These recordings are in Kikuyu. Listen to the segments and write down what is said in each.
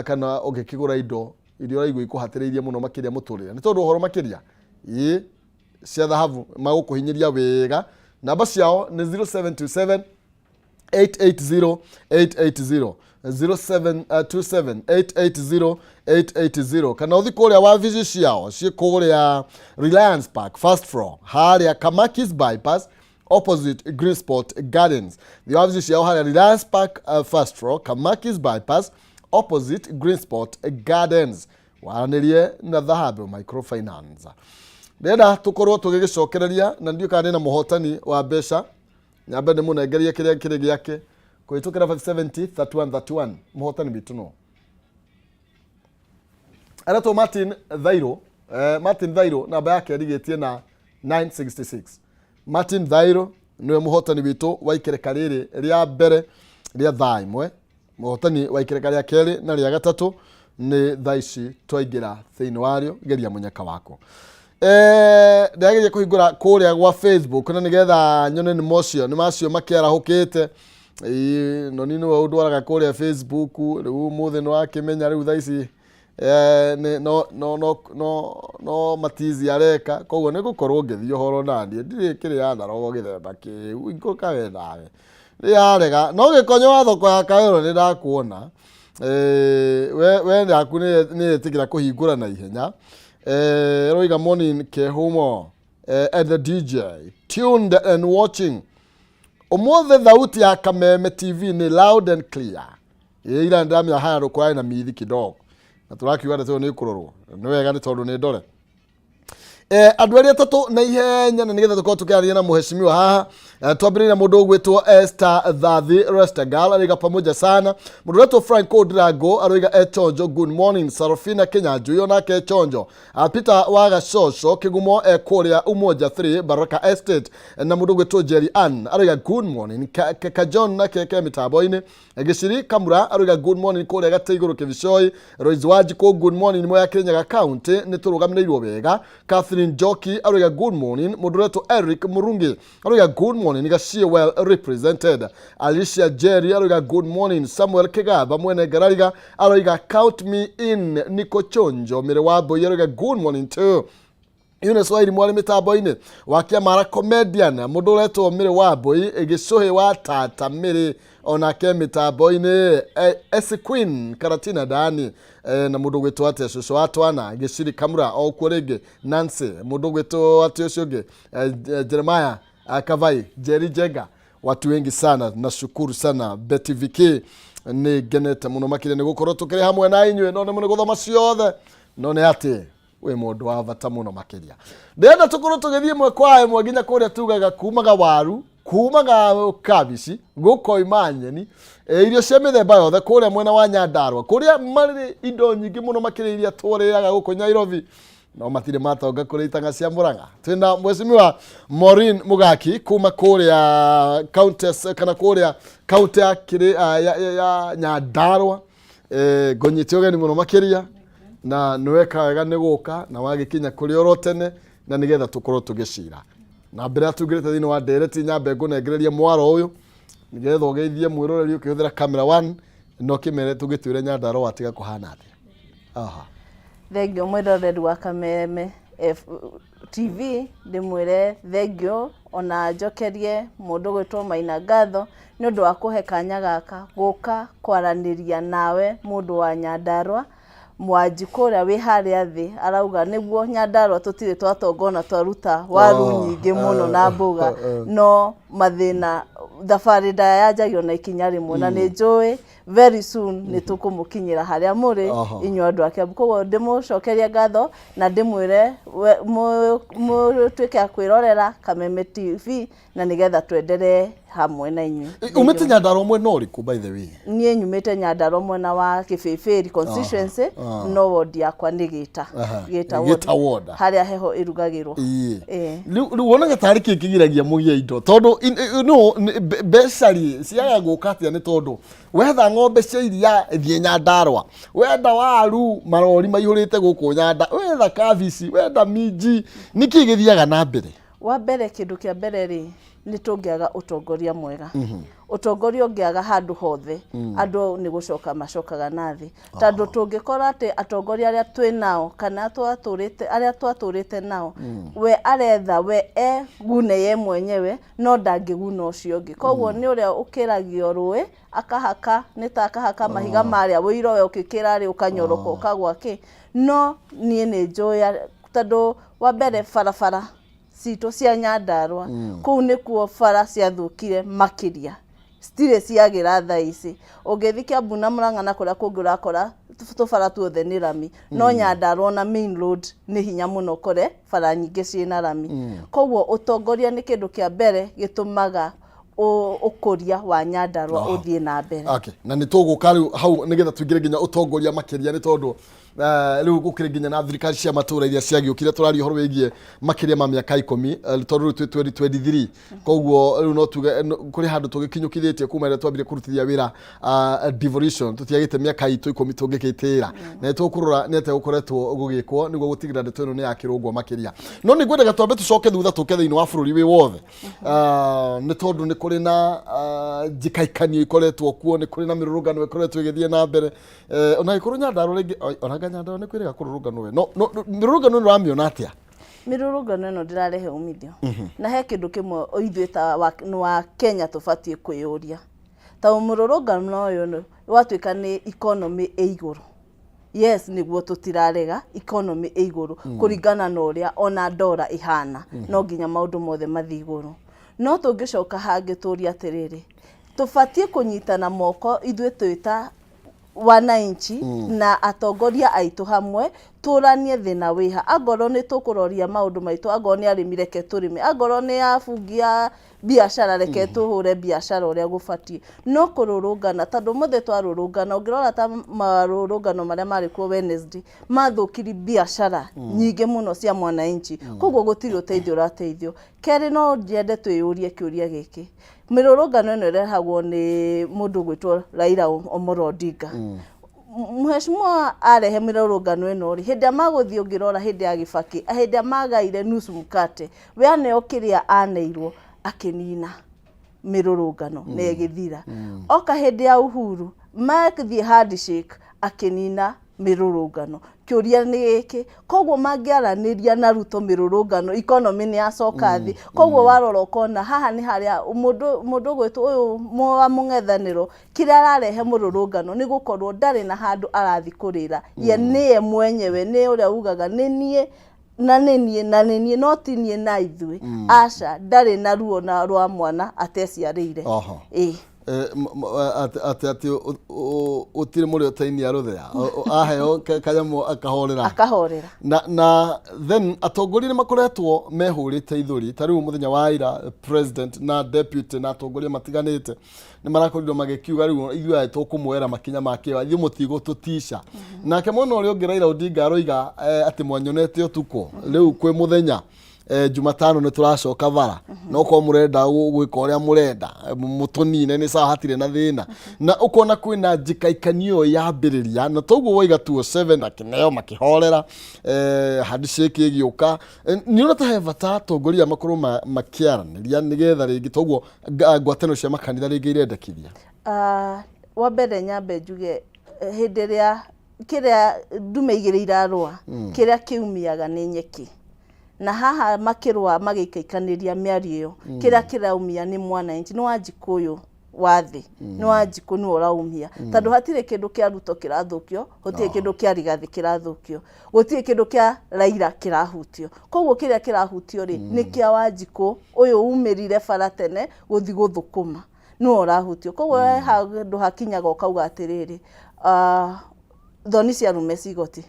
Kana ũngĩkĩgũra indo iria ũraigua ikũhatĩrĩirie mũno makĩria mũtũrĩre nĩ tondũ ũhoro makĩria ĩ cia thahabu magũkũhinyĩria wega. Namba ciao nĩ 0727 880 880, 0727 880 880, kana ũthi kũrĩa wabici ciao ciĩ kũrĩa Reliance Park, first floor, harĩa Kamakis Bypass, opposite Green Spot Gardens. Thiĩ wabici ciao harĩa Reliance Park, first floor, Kamakis Bypass, opposite Green Spot Gardens, waranĩrie na Dhahabu Microfinance. Ndĩrenda tũkorwo tũgĩgĩcokereria na ndiũ kana ndĩna mũhotani wa mbeca. Nyambe ndĩmũnengerie kĩrĩa kĩrĩ gĩake kũhĩtũkĩra 570 31 31. Mũhotani witũ no aretwo Martin Thairo. Martin Thairo, namba yake ĩrigĩtie na 966. Martin Thairo nĩwe mũhotani witũ wa ikereka rĩrĩ rĩa mbere rĩa thaa 1. Mũhotani wa ikereka rĩa kerĩ na rĩa gatatũ nĩ thaa ici twaingĩra thĩinĩ warĩo. Geria mũnyaka waku. Ndĩrageria kũhingũra kũrĩa gwa Facebook na nĩgetha nyone nĩ mocio nĩ macio makĩarahũkĩte. Ĩĩ, noni nĩwe ũndwaraga kũrĩa Facebook. Rĩu ũmũthĩ nĩ wakĩmenya rĩu thaa ici no no no no no matizi areka, koguo nĩ ngũkorwo ngĩthiĩ ũhoro naniĩ ndirĩ kĩrĩ ya narogo gĩthemba kĩu ingũka we nawe nĩ yarega no gĩkonyo wa thoko ya Kaero nĩ ndakuona. We yaku nĩ ĩtĩkĩra kũhingũra na ihenya. Roiga morning Kehumo and the DJ, tuned and watching. Ũmũthĩ thauti ya Kameme TV nĩ loud and clear. Ĩ ira ndamenya haya rũkũrarĩ na mithi kidogo na tũrakiuga ndeto ĩyo nĩ ĩkũrorwo nĩ wega nĩ tondũ nĩ ndore. Andũ arĩa atatũ na ihenya na nĩgetha tũkorwo tũkĩaria na mũheshimiwa haha. Twambĩrĩria na mũndũ ũgwĩtwo Esther Thathi Restagal, arauga pamoja sana. Mũndũ ũretwo Franco Drago arauga echonjo, good morning. Sarafina Kinyanjui onake echonjo. Peter wa Gacoco Kĩgumo e kũrĩa Umoja 3 Baraka Estate, na mũndũ ũgwĩtwo Jerry Ann arauga good morning. Ka John nake ke mĩtambo-inĩ. Gĩciri Kamura arauga good morning kũrĩa Gatĩ Igũrũ Kĩbicoi. Royce Wanjikũ, good morning Mwea Kirinyaga County, nĩ tũrũgamĩrĩirwo wega. Catherine Njoki arauga good morning. Mũndũ ũretwo Eric Murungi arauga good morning, Gacie well represented. Alicia Jerry arauga good morning. Samuel Kigaba mwene Ngarariga arauga count me in, niko chonjo. Mĩrĩ wa Mbũi arauga good morning too. Eunice Wairi mwarĩ mĩtambo-inĩ wa Kĩamara comedian. Mũndũ ũretwo Mĩrĩ wa Mbũi gĩcũhĩ wa tata Mĩrĩ onake mĩtambo-inĩ. Esi Queen Karatina Dani, na mũndũ ũgwĩtwo atĩa cũcũ wa twana Gĩciri Kamura o kuo rĩngĩ. Nancy, mũndũ ũgwĩtwo atĩa ũcio ũngĩ, Jeremiah Kavai, Jerry Jenga, watu wengi sana. Nashukuru sana Betty Viki, nĩ ngenete mũno makĩria nĩ gũkorwo tũkĩrĩ hamwe na inyuĩ. No nĩ mũno gũthoma ciothe, no nĩ atĩ wĩ mũndũ wa bata mũno makĩria. Ndĩrenda tũkorwo tũgĩthiĩ ĩmwe kwa ĩmwe nginya kũrĩa tugaga kumaga waru, kumaga kabici, gũkoima nyeni, irio cia mĩthemba yothe kũrĩa mwena wa Nyandarua, kũrĩa marĩ indo nyingĩ mũno makĩria iria tũrĩaga gũkũ Nairobi, no matirĩ matonga kũrĩ itanga cia Mũrang'a. Twĩna Mheshimiwa Maureen Mugaki kuma kũrĩa Countess kana kũrĩa kaunti ya, ya Nyandarua. Ngũnyite ũgeni mũno makĩria na nĩ weka wega nĩ gũka na wagĩkinya kũrĩ oro tene na nĩgetha tũkorwo tũgĩcira na mbere ya tungĩrĩte thĩinĩ wa ndereti. Nyambe ngũnengererie mwaro ũyũ nĩgetha ũgeithie mwĩroreri ũkĩhũthĩra camera one na ũkĩmere tũgĩtwĩre Nyandarua watiga kũhana atĩa. Aha. Thengio mwĩroreri wa Kameme TV, ndĩmwĩre thengio ona njokerie mũndũ gwĩtwo Maina ngatho nĩ ũndũ wa kũhe kanya gaka gũka kwaranĩria nawe mũndũ wa Nyandarua. Mwanjikũ ũrĩa wĩ harĩa thĩ arauga nĩguo Nyandarua tũtirĩ twatonga ona twaruta waru nyingĩ mũno na mboga, no mathĩna thabarĩ ndaya yanjagio na ikinya rĩmwe, na nĩ njũĩ very soon nĩ tũkũmũkinyĩra harĩa mũrĩ inyuĩ andũ a Kiambu. Koguo ndĩmũcokerie ngatho na ndĩmwĩre mũtuĩke a kwĩrorera Kameme TV na nĩgetha twenderee hamwe na inyuĩ. Umĩte Nyandarua mwena ũrĩkũ, by the way? Niĩ nyumĩte Nyandarua mwena wa Kĩbĩbĩri constituency, no ward yakwa nĩ Gĩta. Gĩta ward. Gĩta ward. Harĩa heho ĩrugagĩrwo. Rĩu wonaga tarĩ kĩ kĩgiragia mũgĩe indo? Tondũ no mbeca rĩ ciaga gũka atĩa? Nĩ tondũ wetha ng'ombe cia iria, thiĩ Nyandarua; wenda waru, marori maihũrĩte gũkũ Nyanda; wetha kabici, wenda minji. Nĩkĩ gĩthiaga na mbere? Wa mbere, kĩndũ kĩa mbere rĩ, nĩ tũngĩaga ũtongoria mwega. Ũtongoria ũngĩaga handũ hothe, andũ nĩ gũcoka macokaga na thĩ, tondũ tũngĩkora atĩ atongoria arĩa twĩ nao kana twatũrĩte, arĩa twatũrĩte nao, we aretha we egune ye mwenyewe, no ndangĩguna ũcio ũngĩ. Koguo nĩ ũrĩa ũkĩragio rũĩ akahaka, nĩ ta akahaka mahiga marĩa wĩiro, we ũkĩkĩra rĩ, ũkanyoroka, ũkagwa kĩ. No niĩ nĩ njũĩ, tondũ wa mbere barabara citũ cia Nyandarua, kũu nĩkuo bara ciathũkire makĩria, citirĩ ciagĩra thaa ici. Ũngĩthiĩ Kiambu na Murang'a na kũrĩa kũngĩ, ũrakora tũbara tuothe nĩ rami, no Nyandarua ona main road nĩ hinya mũno ũkore bara nyingĩ ciĩna rami. Koguo ũtongoria nĩ kĩndũ kĩa mbere gĩtũmaga ũkũria wa Nyandarua ũthiĩ na mbere. Okay. Na nĩ tũgũka rĩu hau nĩgetha tũingĩre nginya ũtongoria makĩria, nĩ tondũ rĩu gũkĩrĩ nginya na thirikari cia matũra iria ciagĩũkire. Tũraria ũhoro wĩgiĩ makĩria ma mĩaka 10, tondũ rĩu twĩ 2023. Koguo rĩu no tuge kũrĩ handũ tũgĩkinyũkithĩtie kuma rĩrĩa twambire kũrutithia wĩra devolution. Tũtiagĩte mĩaka itũ 10 tũngĩgĩtĩĩra, na nĩ tũkũrora nĩ atĩa gũkoretwo gũgĩkwo nĩguo gũtigĩrĩra ndeto ĩno nĩ yakĩrũngwo makĩria. No nĩ ngwendaga twambe tũcoke thutha, tũke thĩinĩ wa bũrũri wĩ wothe, nĩ tondũ nĩ kũrĩ na njĩkaikanio ikoretwo kuo, nĩ kũrĩ na mĩrũrũngano ĩkoretwo ĩgĩthiĩ na mbere. Ona gĩkorwo Nyandarua rĩngĩ, ona Nyandarua nĩ kwĩrĩga kũrũrũnganwo we, no mĩrũrũngano ĩno ũramĩona atĩa? Mĩrũrũngano ĩno ndĩrarehe umithio, na he kĩndũ kĩmwe ithuĩ ta wa Kenya tũbatiĩ kwĩyũria. Ta mũrũrũngano ũyũ watuĩka nĩ economy ĩ igũrũ, yes, nĩguo, tũtirarega economy ĩ igũrũ kũringana na ũrĩa ona ndora ĩhana, no nginya maũndũ mothe mathiĩ igũrũ. No tũngĩcoka hangĩ tũrie atĩrĩrĩ, tũbatiĩ kũnyitana moko ithuĩ twĩ ta wananchi na atongoria aitũ hamwe, tũranie thĩna wĩha. Angorwo nĩ tũkũroria maũndũ maitũ, angorwo nĩ arĩmi, reke tũrĩme, angorwo nĩ abungi a biacara, reke tũhũre biacara ũrĩa gũbatiĩ. No kũrũrũngana, tondũ ũmũthĩ twarũrũngana, ũngĩrora ta marũrũngano marĩa marĩ kuo Wednesday, mathũkiri biacara nyingĩ mũno cia mwananchi. Koguo gũtirĩ ũteithio ũrateithio. Kerĩ, no nyende twĩyũrie kĩũria gĩkĩ: mĩrũrũngano ĩno ĩrehagwo nĩ mũndũ ũgwĩtwo Raila Omolo Odinga. Mheshimiwa arehe mĩrũrũngano ĩno rĩ, hĩndĩ ĩrĩa magũthiĩ, ũngĩrora hĩndĩ ya Gĩbakĩ, hĩndĩ ĩrĩa magaire nusu mkate, we aneo kĩrĩa aneirwo, akĩnina mĩrũrũngano na ĩgĩthira. Oka hĩndĩ ya Uhuru, mathiĩ handshake, akĩnina mĩrũrũngano. Kĩũria nĩ gĩkĩ, koguo mangĩaranĩria na Ruto, mĩrũrũngano, economy nĩ yacoka thĩ? Koguo warora ũkona haha nĩ harĩa mũndũ ũgwĩtwo ũyũ wa mũng'ethanĩro, kĩrĩa ararehe mũrũrũngano nĩ gũkorwo ndarĩ na handũ arathiĩ kũrĩra. Ye nĩye mwenyewe, nĩ ũrĩa ugaga nĩ niĩ na nĩ niĩ na nĩ niĩ, no ti niĩ na ithuĩ, aca, ndarĩ na ruo na rwa mwana ateciarĩire. Ĩĩ. Atĩ ũtirĩ mũrĩ ũtainia rũthĩa, aheo kanyamũ akahorera. Akahorera. Na then atongoria nĩ makoretwo mehũrĩte ithũri. Ta rĩu mũthenya wa ira, president na deputy na atongoria matiganĩte nĩ marakorirwo magĩkiuga rĩu ithuĩ aya tũkũmuoera makinya ma kĩo, ithuĩ mũtigũtũtica. Nake mwena ũrĩa ũngĩ, Raila Odinga aroiga atĩ mwanyonete ũtukũ, rĩu kwĩ mũthenya. Jumatano nĩ tũracoka bara, no korwo mũrenda gwĩka ũrĩa mũrenda, mũtũnine nĩ sawa, hatirĩ na thĩna. Na ũkona kwĩna njĩkaikanio yambĩrĩria, na toguo waiga 207 akĩneo makĩhorera, handshake ĩgĩũka. Nĩ ũrona ta he bata atongoria makorwo makĩaranĩria nĩgetha rĩngĩ toguo ngwatanĩro cia makanitha rĩngĩ irendekithia? Wa mbere nyambe njuge, hĩndĩ ĩrĩa kĩrĩa ndume igĩrĩ irarũa, kĩrĩa kĩumiaga nĩ nyeki. Na haha makĩrũa, magĩikaikanĩria mĩario ĩyo, kĩrĩa kĩraumia nĩ mwananchi, nĩ Wanjikũ ũyũ wa thĩ, nĩ Wanjikũ nĩwe ũraumia, tondũ hatirĩ kĩndũ kĩa Ruto kĩrathũkio, gũtirĩ kĩndũ kĩa Rigathĩ kĩrathũkio, gũtirĩ kĩndũ kĩa Raila kĩrahutio. Koguo kĩrĩa kĩrahutio rĩ, nĩ kĩa Wanjikũ ũyũ umĩrire bara tene gũthiĩ gũthũkũma, nĩwe ũrahutio. Koguo he handũ hakinyaga ũkauga atĩrĩrĩ, thoni cia arũme cigoti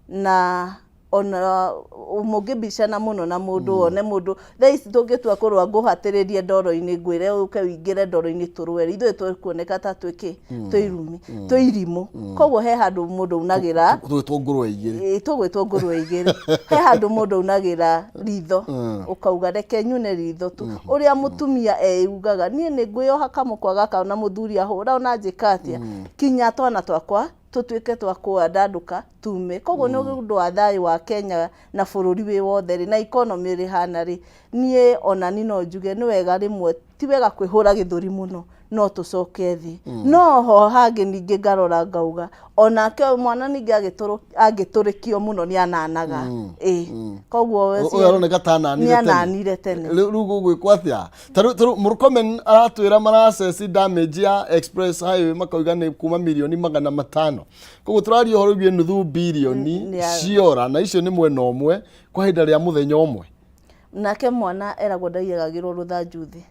na ona mũngĩbicana mũno na mũndũ, one mũndũ thaa ici tũngĩtua kũrũa, ngũhatĩrĩrie ndoro-inĩ, ngwĩre ũke ũingĩre ndoro-inĩ tũrũe rĩ, ithuĩ tũkuoneka ta twĩ kĩ, twĩ irumi, twĩ irimũ. Koguo he handũ mũndũ aunagĩra. Tũgwĩtwo ngũrwe igĩrĩ. Ĩĩ, tũgwĩtwo ngũrwe igĩrĩ. He handũ mũndũ aunagĩra ritho, ũkauga reke nyune ritho tu. Ũrĩa mũtumia eyugaga, niĩ nĩ ngwĩyoha kamũkwa gaka, ona mũthuri ahũra, ona njĩka atĩa, kinya twana twakwa tũtuĩke twa kũandandũka tume. Koguo nĩ ũndũ wa thayũ wa Kenya na bũrũri wĩ wothe rĩ, na economy ĩrĩhana rĩ, niĩ ona ni no njuge nĩ wega rĩmwe, ti wega kwĩhũra gĩthũri mũno, No tũcoke thĩ. No ho hangĩ ningĩ ngarora ngauga onake ũyũ mwana ningĩ angĩtũrĩkio mũno nĩ ananaga. Ĩ koguo we Ũyũ aroneka ta ananire nĩ tene. ananire tene. Rĩu gũgwĩkwo atĩa? Ta rĩu Murkomen aratwĩra mara-assess damage ya Express Highway makauga nĩ kuma mirioni 500. Koguo tũraria ũhoro wĩgiĩ nuthu birioni ciora, na icio nĩ mwena ũmwe kwa ihinda rĩa mũthenya ũmwe. Nake mwana eragwo ndaiyagagĩrwo rũthanju thĩ.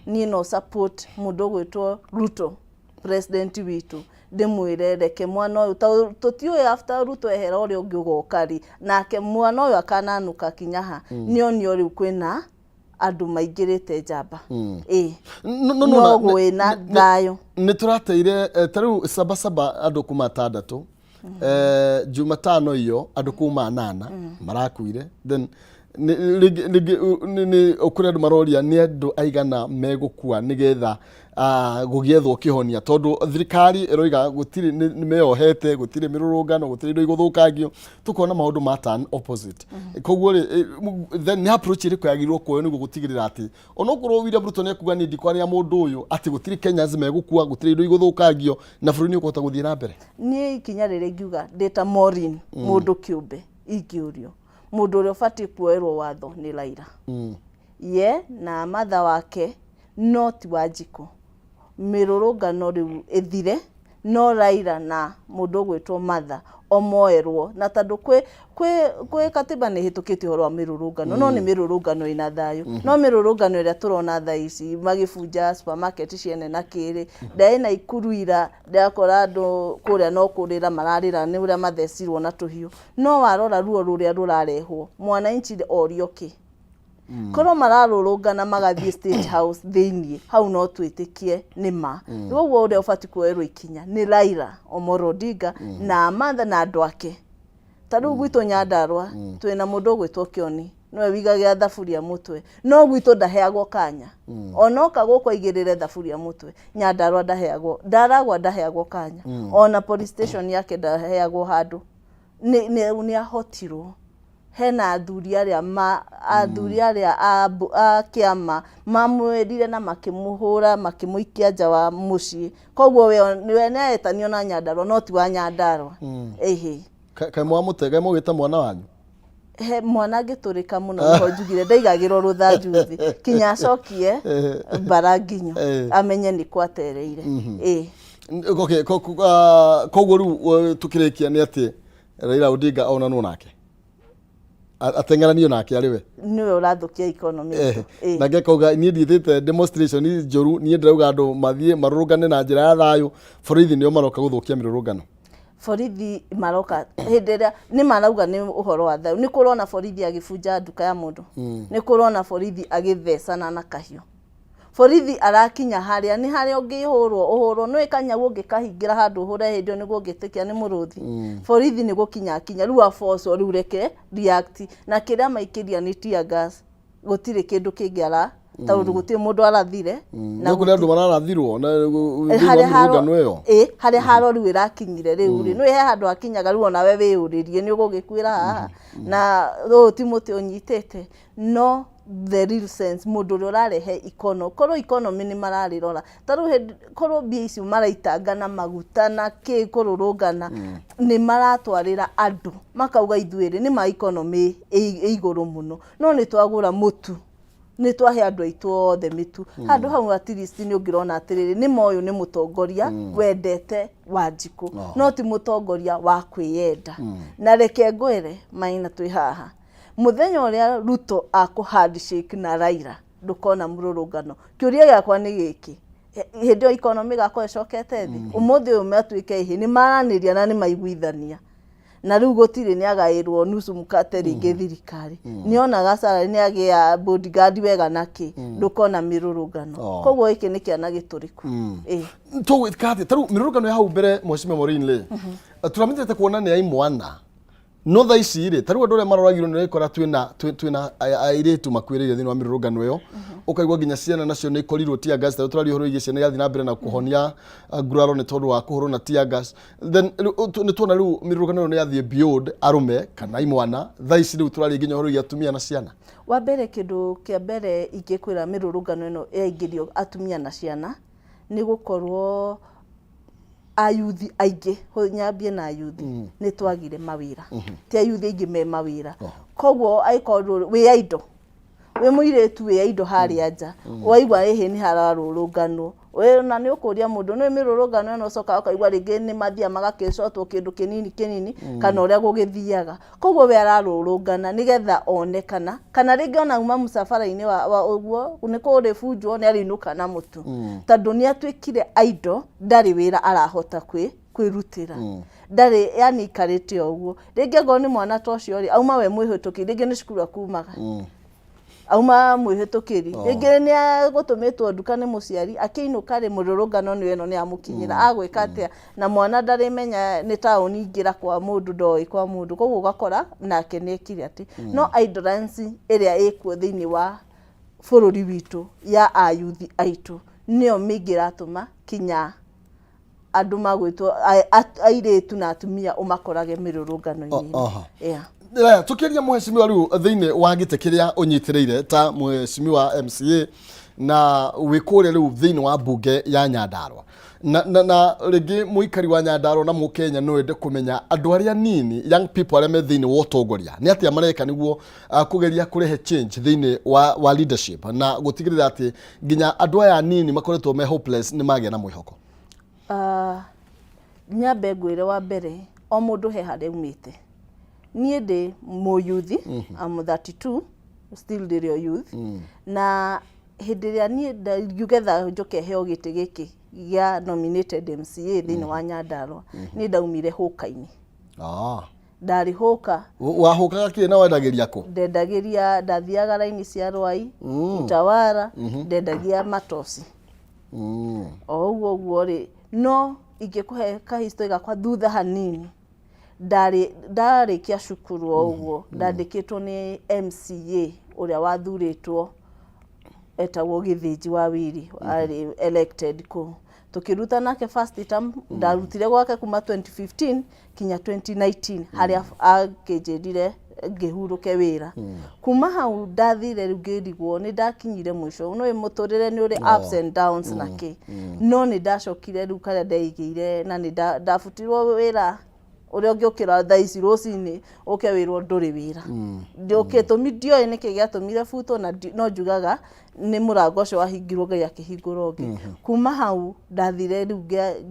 Niĩ no support mũndũ ũgwĩtwo Ruto, president witũ, ndĩmwĩre reke mwana ũyũ, tũtiũĩ after Ruto ehera ũrĩa ũngĩ ũgoka rĩ, nake mwana ũyũ akananũka kinya ha. Nĩonio rĩu kwĩna andũ maingĩrĩte njamba. Ĩ No, no gwĩna thayũ. Nĩ tũrateire ta rĩu Sabasaba andũ kuma 6, Jumatano iyo andũ kuma 8 marakuire. Then rĩngĩ nĩ kũrĩ andũ maroria nĩ andũ aigana megũkua nĩgetha gũgĩethwo kĩhonia, tondũ thirikari ĩroiga gũtirĩ, nĩ meyohete, gũtirĩ mĩrũrũngano, gũtirĩ indo igũthũkangio, tũkona maũndũ ma turn opposite. Koguo rĩ, then nĩ approach ĩrĩkũ yagĩrĩirwo kuoywo nĩguo gũtigĩrĩra atĩ onokorwo William Ruto nĩ ekuga niĩ ndikwaria mũndũ ũyũ, atĩ gũtirĩ Kenyans megũkua, gũtirĩ indo igũthũkangio, na bũrũri nĩ ũkũhota gũthiĩ na mbere? Niĩ ikinya rĩrĩa ingiuga ndĩ ta Maureen, mũndũ kĩũmbe, ingĩũrio mũndũ ũrĩa ũbatiĩ kuoerwo watho nĩ Raila ye na matha wake, no ti Wanjikũ. Mĩrũrũngano rĩu ĩthire, no Raila na mũndũ ũgwĩtwo Martha omoerwo, na tondũ kwĩ katiba nĩ ĩhĩtũkĩtie ũhoro wa mĩrũrũngano, no nĩ mĩrũrũngano ĩna thayũ. No mĩrũrũngano ĩrĩa tũrona thaa ici magĩbunja supermarket ciene na kĩrĩ, ndaĩ na ikuru ira ndakora andũ kũrĩa no kũrĩra mararĩra nĩ ũrĩa mathecirwo na tũhiũ. No warora ruo rũrĩa rũrarehwo, mwananchi orio kĩ korwo mararũrũngana magathiĩ State House thĩiniĩ hau, no twĩtĩkie nĩ ma. Rĩu ũguo ũrĩa ũbatiĩ kuoerwo ikinya nĩ Raila Omolo Odinga na Martha na andũ ake. Ta rĩu gwitũ Nyandarua twĩna mũndũ ũgwĩtwo Kĩoni, nĩwe wigagĩra thaburia mũtwe, no gwitũ ndaheagwo kanya. Onoka gũkũ aigĩrĩre thaburia mũtwe, Nyandarua ndaheagwo, Ndaragwa ndaheagwo kanya, ona police station yake ndaheagwo handũ. Nĩ ahotirwo hena athuri arĩa ma athuri arĩa a kĩama mamwĩrire na makĩmũhũra, makĩmũikia nja wa mũciĩ. Koguo we nĩ aretanio na Nyandarua, no ti wa Nyandarua. Ĩhĩ. Kaĩ mwamũte, kaĩ mũgĩte mwana wanyu? He mwana angĩtũrĩka mũno, nĩho njugire ndaigagĩrwo rũthanju thĩ kinya acokie mbara nginyo, amenye nĩ kwatereire. Ĩ. Okay, koguo rĩu tũkĩrĩkia nĩ atĩ Raila Odinga onanwo nake, ateng'eranio nake arĩ we. Nĩwe ũrathũkia economy itũ. Ĩ. Nake akauga niĩ ndiĩtĩte demonstration njũru, niĩ ndĩrauga andũ mathiĩ marũrũngane na njĩra ya thayũ, borithi nĩo maroka gũthũkia mĩrũrũngano. Borithi maroka hĩndĩ ĩrĩa nĩ marauga nĩ ũhoro wa thayũ. Nĩ kũrona borithi agĩbunja nduka ya mũndũ, nĩ kũrona borithi agĩthecana na kahiũ, borithi arakinya harĩa nĩ harĩa ũngĩhũrwo ũhũrwo nĩ kanyau, ũngĩkahingĩra handũ ũhũre hĩndĩ ĩyo nĩguo ũngĩtĩkia nĩ mũrũthi. Borithi nĩ gũkinya akinya rĩu abocwo, rĩu reke react na kĩrĩa maikĩria nĩ tear gas, gũtirĩ kĩndũ kĩngĩ ara tondũ gũtirĩ mũndũ arathire. Na kũrĩ andũ mararathirwo na thĩinĩ wa harĩa haro mĩrũrũngano ĩyo. Ĩ harĩa haro rĩu ĩrakinyire rĩu rĩ, nĩ he handũ hakinyaga rĩu onawe wĩyũrĩrie nĩ ũgũgĩkuĩra haha na ũyũ ti mũtĩ ũnyitĩte. No the real sense, mũndũ ũrĩa ũrarehe ikono, korwo economy nĩ mararĩrora ta rĩu hĩndĩ korwo mbia icio maraitanga na maguta na kĩ kũrũrũngana nĩ maratwarĩra andũ makauga ithuĩ rĩ nĩ ma economy ĩ igũrũ mũno, no nĩ twagũra mũtu, nĩ twahe andũ aitũ othe mĩtu handũ hau, at least nĩ ũngĩrona atĩrĩrĩ nĩ ma ũyũ nĩ mũtongoria wendete Wanjikũ, no ti mũtongoria wa kwĩyenda. Na reke ngwĩre Maina, twĩ haha mũthenya ũrĩa Ruto akũ handshake na Raila, ndũkona mũrũrũngano. Kĩũria gĩakwa nĩ gĩkĩ, hĩndĩ ĩyo economy ĩgakorwo ĩcokete thĩ? Ũmũthĩ ũyũ matuĩke ĩhĩ nĩ maranĩria na nĩ maiguithania, na rĩu gũtirĩ nĩ agaĩrwo nusu mkate rĩngĩ, thirikari nĩ onaga salary, nĩ agĩa bodyguard wega na kĩ, ndũkona mĩrũrũngano. Koguo gĩkĩ nĩ kĩana gĩtũrĩku. Ĩ. Tũgwĩka atĩa? Ta rĩu mĩrũrũngano ya hau mbere, Mheshimiwa Maureen rĩ, tũramenyerete kuona nĩ ya imwana, no thaa ici rĩ, ta rĩu andũ arĩa maroragirwo nĩ ũrekora twĩna airĩtu makuĩrĩire thĩinĩ wa mĩrũrũngano ĩyo, ũkaigua nginya ciana nacio nĩ ikorirwo tear gas. Ta rĩu tũraria ũhoro wĩgiĩ ciana irathiĩ na mbere na kũhonia nguraro nĩ tondũ wa kũhũrwo na tear gas. Then nĩ tuona rĩu mĩrũrũngano ĩyo nĩ yathiĩ beyond arũme kana imwana, thaa ici rĩu tũraria nginya ũhoro wĩgiĩ atumia na ciana. Wa mbere, kĩndũ kĩa mbere ingĩkwĩra, mĩrũrũngano ĩno yaingĩrio atumia na ciana. Nĩ gũkorwo ayuthi aingĩ, nyambie na ayuthi, nĩ twagire mawĩra. Ti ayuthi aingĩ me mawĩra. Koguo angĩkorwo wĩ idle, wĩ mũirĩtu wĩ idle harĩa nja, waigua ĩhĩ nĩ hararũrũnganwo, we na nĩ ũkũria mũndũ nĩ mĩrũrũngano ĩno, ũcokaga ũkaigua rĩngĩ nĩ mathiaga magakĩcotwo kĩndũ kĩnini kĩnini kana ũrĩa gũgĩthiaga. Koguo we ararũrũngana nĩgetha one kana rĩngĩ ona auma mũcabara-inĩ wa ũguo nĩ kũrĩbunjwo, nĩ arĩinũka na mũtu, tondũ nĩ atuĩkire idle, ndarĩ wĩra arahota kwĩrutĩra, ndarĩ, yani ikarĩte o ũguo. Rĩngĩ angorwo nĩ mwana ta ũcio rĩ, auma we mwĩhĩtũkĩri, rĩngĩ nĩ cukuru akumaga, auma mwĩhĩtũkĩri, rĩngĩ nĩ agũtũmĩtwo nduka nĩ mũciari, akĩinũka rĩ, mũrũrũngano nĩ ĩno nĩ amũkinyĩra, agwĩka atĩa? Na mwana ndarĩmenya nĩ taũni, ingĩra kwa mũndũ ndoĩ kwa mũndũ. Koguo ũgakora nake nĩ ekire atĩ no idolence ĩrĩa ĩkuo thĩinĩ wa bũrũri witũ ya ayuthi aitũ nĩyo mĩingĩ ĩratũma kinya andũ magwĩtwo airĩtu na atumia ũmakorage mĩrũrũngano-inĩ. Yeah. Tukiaria mheshimiwa rĩu thĩinĩ wa gĩtĩ kĩrĩa ũnyitĩrĩire ta mheshimiwa MCA na wĩ kũrĩa rĩu thĩinĩ wa mbunge ya Nyandarua, na rĩngĩ mũikari wa Nyandarua na mũkenya no ende kũmenya andũ arĩa nini, young people arĩa me thĩinĩ wa ũtongoria, nĩ atĩa mareka nĩguo kũgeria kũrehe change thĩinĩ wa leadership na gũtigĩrĩra atĩ nginya andũ aya nini makoretwo me hopeless nĩ magĩa na mwĩhoko? Nyambe ngwĩre, wa mbere, o mũndũ he harĩa aumĩte. Niĩ ndĩ mũyuthi, I'm 32, still ndĩrĩ o youth. Na hĩndĩ ĩrĩa niĩ ngiuge njoke heo gĩtĩ gĩkĩ gĩa nominated MCA thĩinĩ wa Nyandarua, niĩ ndaumire hũka-inĩ. Ndarĩ hũka. Wahũkaga kĩ na wendagĩria kũ? Ndendagĩria, ndathiaga raini cia Rwai, Utawara, ndendagia matoci o ũguo ũguo rĩ. No ingĩkũhe kahistory gakwa thutha hanini, ndarĩ ndarĩkia cukuru o ũguo, ndandĩkĩtwo nĩ MCA ũrĩa wathurĩtwo etagwo Gĩthĩnji wa Wiri, arĩ elected kũu. Tũkĩruta nake first term, ndarutire gwake kuma 2015 kinya 2019, harĩa akĩnjĩrire ngĩhurũke wĩra. Kuma hau ndathire rĩu ngĩrigwo nĩ ndakinyire mũico. No mũtũrĩre nĩ ũrĩ ups and downs na kĩ, no nĩ ndacokire rĩu karĩa ndeigĩire na nĩ ndabutirwo wĩra ũrĩa ũngĩũkĩra thaa ici rũcinĩ ũke wĩrwo ndũrĩ wĩra. Gĩtũmi ndioĩ nĩkĩ gĩatũmire butwo, na no njugaga nĩ mũrango ũcio wahingirwo Ngai akĩhingũra ũngĩ. Kuma hau ndathire rĩu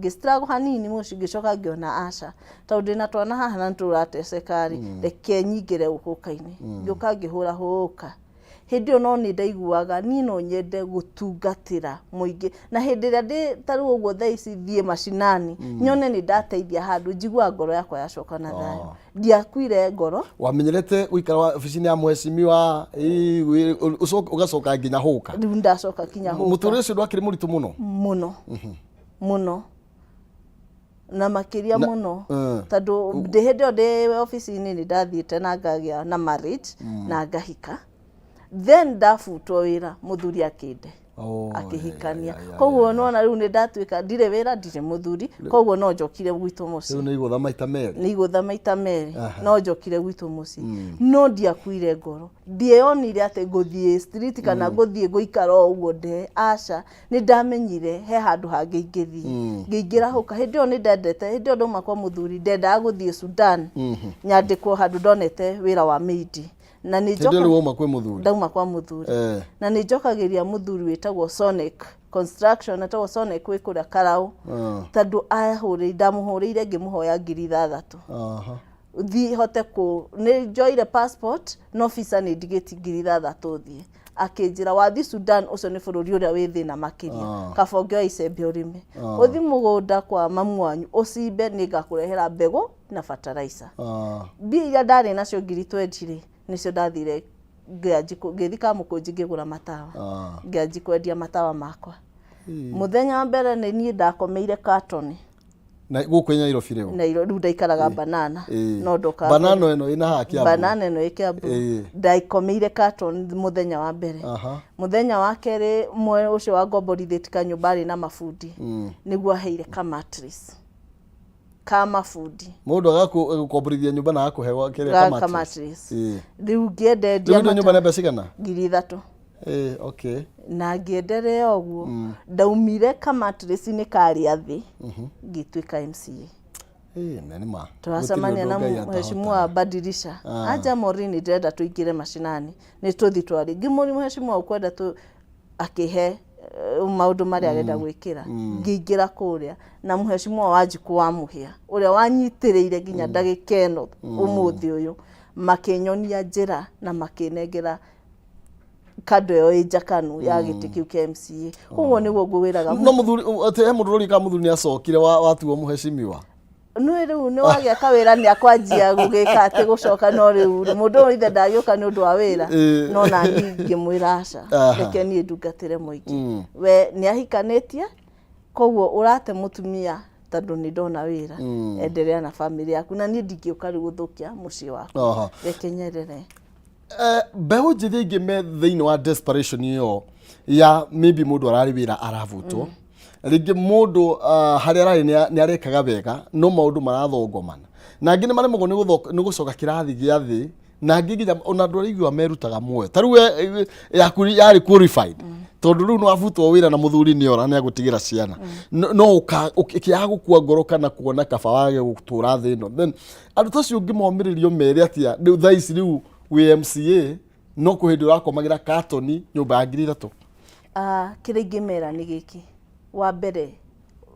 ngĩ struggle hanini mũciĩ, ngĩcoka ngĩona aca, tondũ ndĩna twana haha na nĩtũrateceka rĩ, reke nyingĩre ũhũka-inĩ. Ngĩũka ngĩhũra hũka hĩndĩ ĩyo, no nĩ ndaiguaga niĩ no nyende gũtungatĩra mũingĩ, na hĩndĩ ĩrĩa ndĩ ta rĩu ũguo thaa ici thiĩ macinani nyone nĩ ndateithia handũ, njiguaga ngoro yakwa yacoka na thayũ. Ndiakuire ngoro. Wamenyerete gũikara wabici-inĩ ya mheshimiwa, ũgacoka nginya hũka? Rĩu ndacoka kinya hũka. Mũtũrĩre ũcio ndwakĩrĩ mũritũ mũno? Mũno mũno, na makĩria mũno, tondũ ndĩ hĩndĩ ĩyo ndĩ obici-inĩ nĩ ndathiĩte na ngagĩa na marriage na ngahika, then ndabutwo wĩra, mũthuri akĩnde akĩhikania. Koguo nona rĩu nĩ ndatuĩka ndirĩ wĩra, ndirĩ mũthuri, koguo no njokire gwitũ mũciĩ. Rĩu nĩ igũtha maita merĩ. Nĩ igũtha maita merĩ, no njokire gwitũ mũciĩ, no ndiakuire ngoro. Ndieyonire atĩ ngũthiĩ street kana ngũthiĩ gũikara o ũguo nde, aca. Nĩ ndamenyire he handũ hangĩ ingĩthiĩ. Ngĩingĩra hũka. Hĩndĩ ĩyo nĩ ndendete, hĩndĩ ĩyo ndauma kwa mũthuri ndendaga gũthiĩ Sudan, nyandĩkwo handũ ndonete wĩra wa maid, na nĩ Hĩndĩ ĩyo rĩu wauma kwĩ mũthuri? Ndauma kwa mũthuri. Na nĩ njokagĩria mũthuri wĩtagwo Sonic Construction, etagwo Sonic, wĩ kũrĩa Karau, tondũ ahũrĩire, ndamũhũrĩire ngĩmũhoya 6,000 thiĩ hote kũ nĩ njoire passport no visa nĩ ndigĩti, 6,000 thiĩ. Akĩnjĩra wathiĩ Sudan, ũcio nĩ bũrũri ũrĩa wĩ thĩna makĩria, kaba ũngĩoya icembe ũrĩme, ũthi mũgũnda kwa mamu wanyu ũcimbe, nĩ ngakũrehera mbegũ na fertilizer. Mbia iria ndarĩ nacio 20,000 rĩ, nĩcio ndathire ngĩthi Kamũkũnji ngĩgũra matawa. Ngĩanji kwendia matawa makwa. Mũthenya wa mbere nĩ niĩ ndakomeire katoni. Na gũkũ Nairobi rĩu? Nairobi rĩu ndaikaraga Banana. No ndokaga. Banana ĩno ĩna haha Kiambu? Banana ĩno ĩ Kiambu. Ndaikomeire carton mũthenya wa mbere. Mũthenya wa kerĩ, mwe ũcio wa ngomborithĩtie kanyũmba arĩ na mabundi, nĩguo aheire ka mattress ka mabundi. Mũndũ agagũkomborithia nyũmba na agakũhe kĩrĩa? Ga ka ka mattress. Mattress. Rĩu ngĩendendia. Rĩu ĩno nyũmba nĩ mbeca cigana? 3,000. Eh, okay. Na ngĩenderea ũguo, ndaumire kamatrĩci-inĩ karĩa thĩ, ngĩtuĩka MCA. Eh, na nĩ ma. Tũracemania Gũtirĩ na ũndũ Ngai mheshimiwa Badilisha, anja Morini, ndĩrenda tũingĩre mashinani, nĩ tũthi twarĩ ngĩmũri mheshimiwa ũkwenda tũ akĩhe maũndũ marĩa arenda gwĩkĩra. Ngĩingĩra kũrĩa na mheshimiwa Wanjikũ wa Mũhĩa, ũrĩa wanyitĩrĩire nginya ndagĩka ĩno ũmũthĩ ũyũ, makĩnyonia njĩra na makĩnengera kando ĩyo ĩ njakanu ya gĩtĩ kĩu kĩa MCA. Koguo nĩguo ngwĩraga. No mũthuri atĩ he mũndũ ũroria kana mũthuri nĩ acokire watuo mũhecimiwa. Nĩ rĩu nĩ wagĩa kawĩra, nĩ akwanjia gũgĩka atĩ gũcoka, no rĩu rĩ, mũndũ ũyũ ithe ndagĩũka nĩ ũndũ wa wĩra. No nani ngĩmwĩra aca, reke niĩ ndungatĩre mũingĩ. We nĩ ahikanĩtie, koguo ũrate mũtumia tondũ nĩ ndona wĩra, endelea na family yaku, na niĩ ndingĩũka rĩu gũthũkia mũciĩ waku. Reke nyerere. Mbeũ njĩthĩ aingĩ me thĩinĩ wa desperation ĩyo ya maybe mũndũ ararĩ wĩra arabutwo, rĩngĩ mũndũ harĩa ararĩ nĩ arekaga wega no maũndũ marathongomana, na angĩ nĩ maremagwo nĩ gũcoka kĩrathi gĩa thĩ, na angĩ nginya ona andũ arĩa aiguaga merutaga muoyo. Ta rĩu we, yaku yarĩ qualified, tondũ rĩu nĩ wabutwo wĩra na mũthuri nĩ ora nĩ agũtigĩra ciana. No ũkĩaga gũkua ngoro kana kuona kaba wage gũtũra thĩ ĩno, then andũ ta acio ũngĩmomĩrĩrio mere atĩa rĩu thaa ici rĩu wĩ MCA no kwĩ hĩndĩ ũrakomagĩra katoni nyũmba ya 3000? Ah, kĩrĩa ingĩmera nĩ gĩkĩ: wa mbere,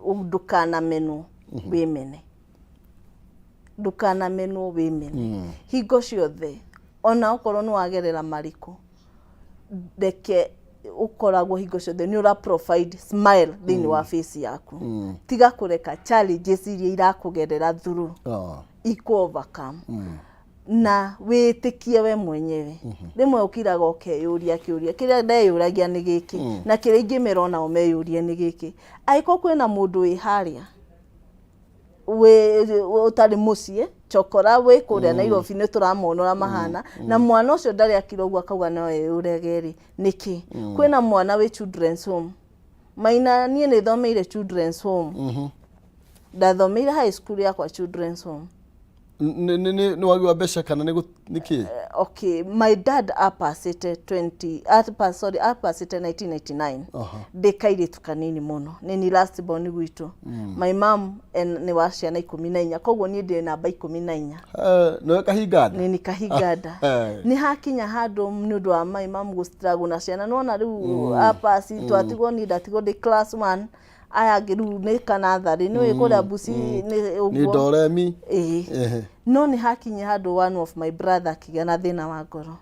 ndũkanamenwo wĩmene, ndũkanamenwo wĩmene. Hingo ciothe, ona okorwo nĩ wagerera marĩkũ, reke ũkoragwo hingo ciothe nĩ ũra provide smile thĩinĩ wa face yaku. Tiga kũreka challenges iria irakũgerera through iku overcome, na wĩtĩkie we mwenyewe. Rĩmwe ũkiraga ũkeyũria kĩũria kĩrĩa ndeyũragia nĩ gĩkĩ, na kĩrĩa ingĩmera onao meyũrie nĩ gĩkĩ: angĩkorwo kwĩna mũndũ wĩ harĩa wĩ ũtarĩ mũciĩ, chokora wĩ kũrĩa Nairobi, nĩ tũramona ũrĩa mahana, na mwana ũcio ndarĩ akira ũguo akauga no eyũrage rĩ, nĩkĩ kwĩna mwana wĩ children's home? Maina, niĩ nĩ thomeire children's home, ndathomeire high school yakwa children's home. Nĩ wagi wa mbeca kana nĩ nĩ kĩ? Okay, my dad apasĩte 20 apa, sorry, apasĩte 1999. Ndĩ kairĩtu kanini mũno, nĩ ni last born gwitũ. My mom nĩ wa ciana 14, koguo niĩ ndĩ namba 14. Eh, nĩwe kahinganda. Nĩ ni kahinganda. Nĩ hakinya handũ nĩ ũndũ wa my mom gũ struggle na ciana, nĩwona rĩu apasi twatigwo, niĩ ndatigwo ndĩ class 1, aya angĩ rĩu nĩ kanatharĩ, nĩ ũĩ kũrĩa Busi nĩ nĩ ũguo. Ndoremi. Ĩĩ. No nĩ hakinya handũ one of my brother akĩgĩa na thĩna wa ngoro.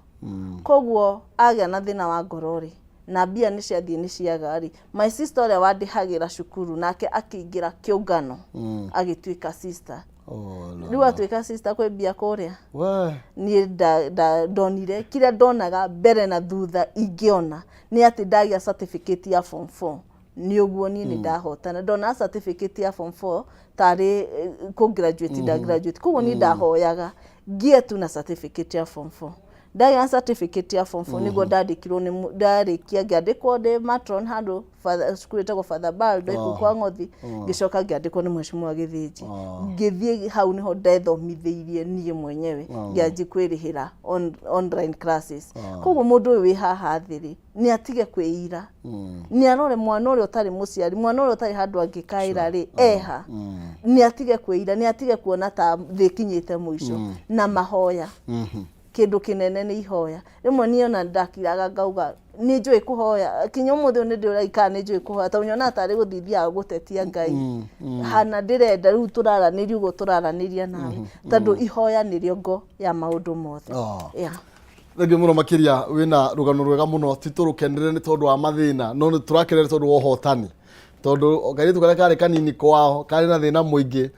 Koguo agĩa na thĩna wa ngoro rĩ, na mbia nĩ ciathiĩ nĩ ciaga rĩ, my sister ũrĩa wandĩhagĩra cukuru nake akĩingĩra kĩũngano, agĩtuĩka sister. Oh, no. Rĩu atuĩka sister kwĩ mbia kũrĩa. We. Niĩ ndonire kĩrĩa ndonaga mbere na thutha ingĩona nĩ atĩ ndagĩa certificate ya form 4, nĩ ũguo niĩ nĩ ndahotana. Ndona certificate ya form 4 tarĩ kũ graduate, nda graduate. Koguo niĩ ndahoyaga ngie tu na certificate ya form 4. Ndagĩa na certificate ya form 4 nĩguo ndandĩkirwo nĩ ndarĩkia ngĩandĩkwo ndĩ matron handũ cukuru ĩtagwo Father Baldo ĩkũu kwa Ng'othi. Ngĩcoka ngĩandĩkwo nĩ mheshimiwa Gĩthĩnji. Ngĩthiĩ hau nĩho ndethomithĩirie niĩ mwenyewe, ngĩanji kwĩrĩhĩra online classes. Koguo mũndũ ũyũ wĩ haha thĩ rĩ, nĩ atige kwĩira, nĩ arore mwana ũrĩa ũtarĩ mũciari, mwana ũrĩa ũtarĩ handũ angĩkaĩra rĩ eha. Nĩ atige kwĩira, nĩ atige kuona ta thĩ ĩkinyĩte mũico, na mahoya. Kĩndũ kĩnene nĩ ihoya. Rĩmwe niĩ ona ndakiraga ngauga nĩ njũĩ kũhoya, kinya ũmũthĩ ũyũ nĩ ndĩũragia kana nĩ njũĩ kũhoya, tondũ nyonaga tarĩ gũthiĩ thiaga gũtetia Ngai hana ndĩrenda rĩu tũraranĩria ũguo tũraranĩria nawe, tondũ ihoya nĩrĩo ngo ya maũndũ mothe. Yeah. Thengiũ mũno makĩria, wĩna rũgano rwega mũno. Ti tũrũkenere nĩ tondũ wa mathĩna, no nĩ tũrakenere tondũ wa ũhotani, tondũ kairĩtu karĩa karĩ kanini kwao karĩ na thĩna mũingĩ,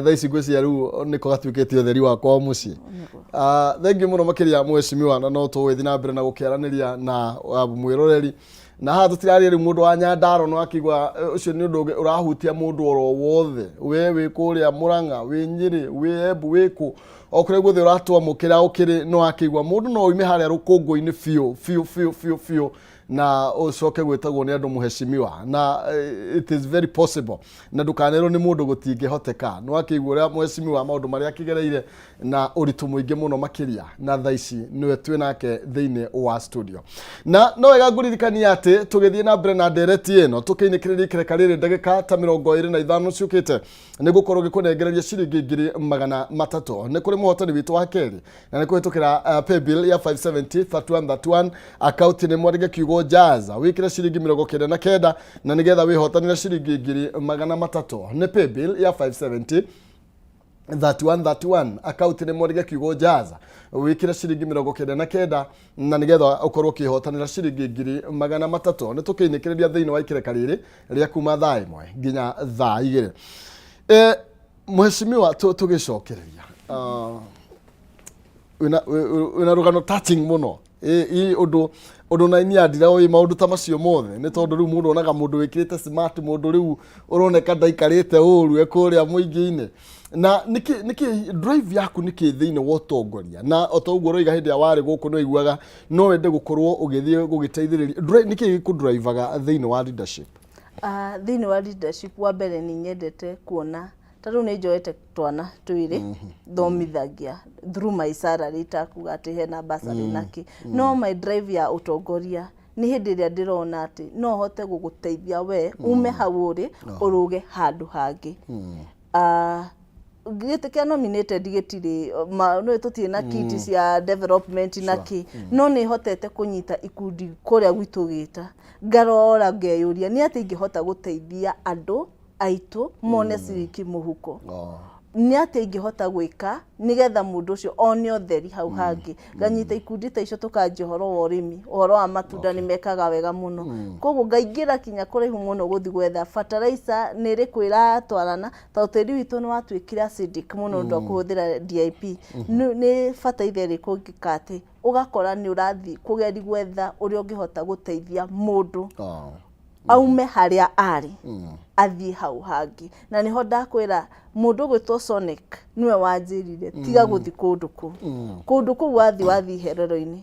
thaa ici ngwĩciria rĩu nĩko gatuĩkĩte ũtheri wa kwao mũciĩ. Ah, thengiũ mũno makĩria mheshimiwa, na no tũgũgĩthiĩ na mbere na gũkĩaranĩria na mwĩroreri, na haha tũtiraria rĩu mũndũ wa Nyandarua no akĩigua ũcio nĩ ũndũ ũngĩ ũrahutia mũndũ oro wothe. We wĩ kũrĩa Mũrang'a, wĩ Nyĩrĩ, wĩ Embu, wĩ kũ, o kũrĩa guothe ũratwamũkĩra ũkĩrĩ, no akĩigua mũndũ no uime harĩa rũkũngũ-inĩ biũ biũ biũ biũ biũ. Na ũcoke gwĩtagwo nĩ andũ mũheshimiwa, na it is very possible, na ndũkanerwo nĩ mũndũ gũtingĩhoteka. Nĩ wakĩigua ũrĩa mũheshimiwa maũndũ marĩa akĩgereire na ũritũ mũingĩ mũno makĩria, na thaa ici nĩwe twĩ nake thĩinĩ wa studio. Na no wega ngũririkania atĩ tũgĩthiĩ na mbere na ndereti ĩno, tũkĩinĩkĩrĩria ikereka rĩrĩ ndagĩka ta 25 ciũkĩte, nĩ gũkorwo gĩkũnengereria ciringi 300,000. Nĩ kũrĩ mũhotani witũ wa kerĩ, na nĩ kũhĩtũkĩra paybill ya 570 3131, akaunti nĩ mwandĩke kiugo jaza, wĩkĩre ciringi 99, na nĩgetha wĩhotanĩre ciringi 300,000. Nĩ paybill ya 570 3131, akaunti nĩ mwandĩke kiugo jaza, wĩkĩre ciringi 99, na nĩgetha ũkorwo ũkĩhotanĩra ciringi 300,000. Nĩ tũkĩinĩkĩrĩria thĩinĩ wa ikereka rĩrĩ rĩa kuma thaa 1 nginya thaa 2. Mheshimiwa, tũgĩcokereria, wĩna rũgano touching mũno. Ĩ ũndũ na niĩ andira wĩ maũndũ ta macio mothe, nĩ tondũ rĩu mũndũ onaga mũndũ wĩkĩrĩte smart, mũndũ rĩu ũroneka ndaikarĩte ũru e kũrĩa mũingĩ-inĩ. Na nĩkĩ drive yaku, nĩkĩ thĩinĩ wa ũtongoria? Na o ta ũguo ũroiga, hĩndĩ ĩrĩa warĩ gũkũ nĩ waiguaga no wende gũkorwo ũgĩthiĩ gũgĩteithĩrĩria. Nĩkĩ gĩkũdrivaga thĩinĩ wa leadership? Thĩinĩ wa leadership, wa mbere nĩ nyendete kuona ta rĩu nĩ njoete twana twĩrĩ thomithagia through my salary, itakuga atĩ hena bursary na kĩ. No my drive ya ũtongoria nĩ hĩndĩ ĩrĩa ndĩrona atĩ no hote gũgũteithia we ume hau ũrĩ ũrũge handũ hangĩ. Gĩtĩ kĩa nominated gĩtirĩ nĩ tũtirĩ na kiti cia development na kĩ, no nĩ hotete kũnyita ikundi kũrĩa gwitũ gĩta, ngarora ngeyũria nĩ atĩ ingĩhota gũteithia andũ aitũ mone ciringi mũhuko, nĩ atĩa ingĩhota gwĩka nĩgetha mũndũ ũcio one ũtheri hau hangĩ. Nganyita ikundi ta icio, tũkanjia ũhoro wa ũrĩmi, ũhoro wa matunda, nĩ mekaga wega mũno. Koguo ngaingĩra kinya kũraihu mũno gũthiĩ gwetha fertilizer nĩ ĩrĩkũ ĩratwarana, tondũ tĩri witũ nĩ watuĩkire acidic mũno ũndũ wa kũhũthĩra DIP. Nĩ fertilizer ĩrĩkũ ũngĩka atĩ ũgakora nĩ ũrathiĩ kũgeria gwetha ũrĩa ũngĩhota gũteithia mũndũ aume harĩa arĩ athiĩ hau hangĩ. Na nĩho ndakwĩra mũndũ ũgwĩtwo Sonic nĩwe wanjĩrire tiga gũthiĩ kũndũ kũu, kũndũ kũu wathiĩ iherero-inĩ.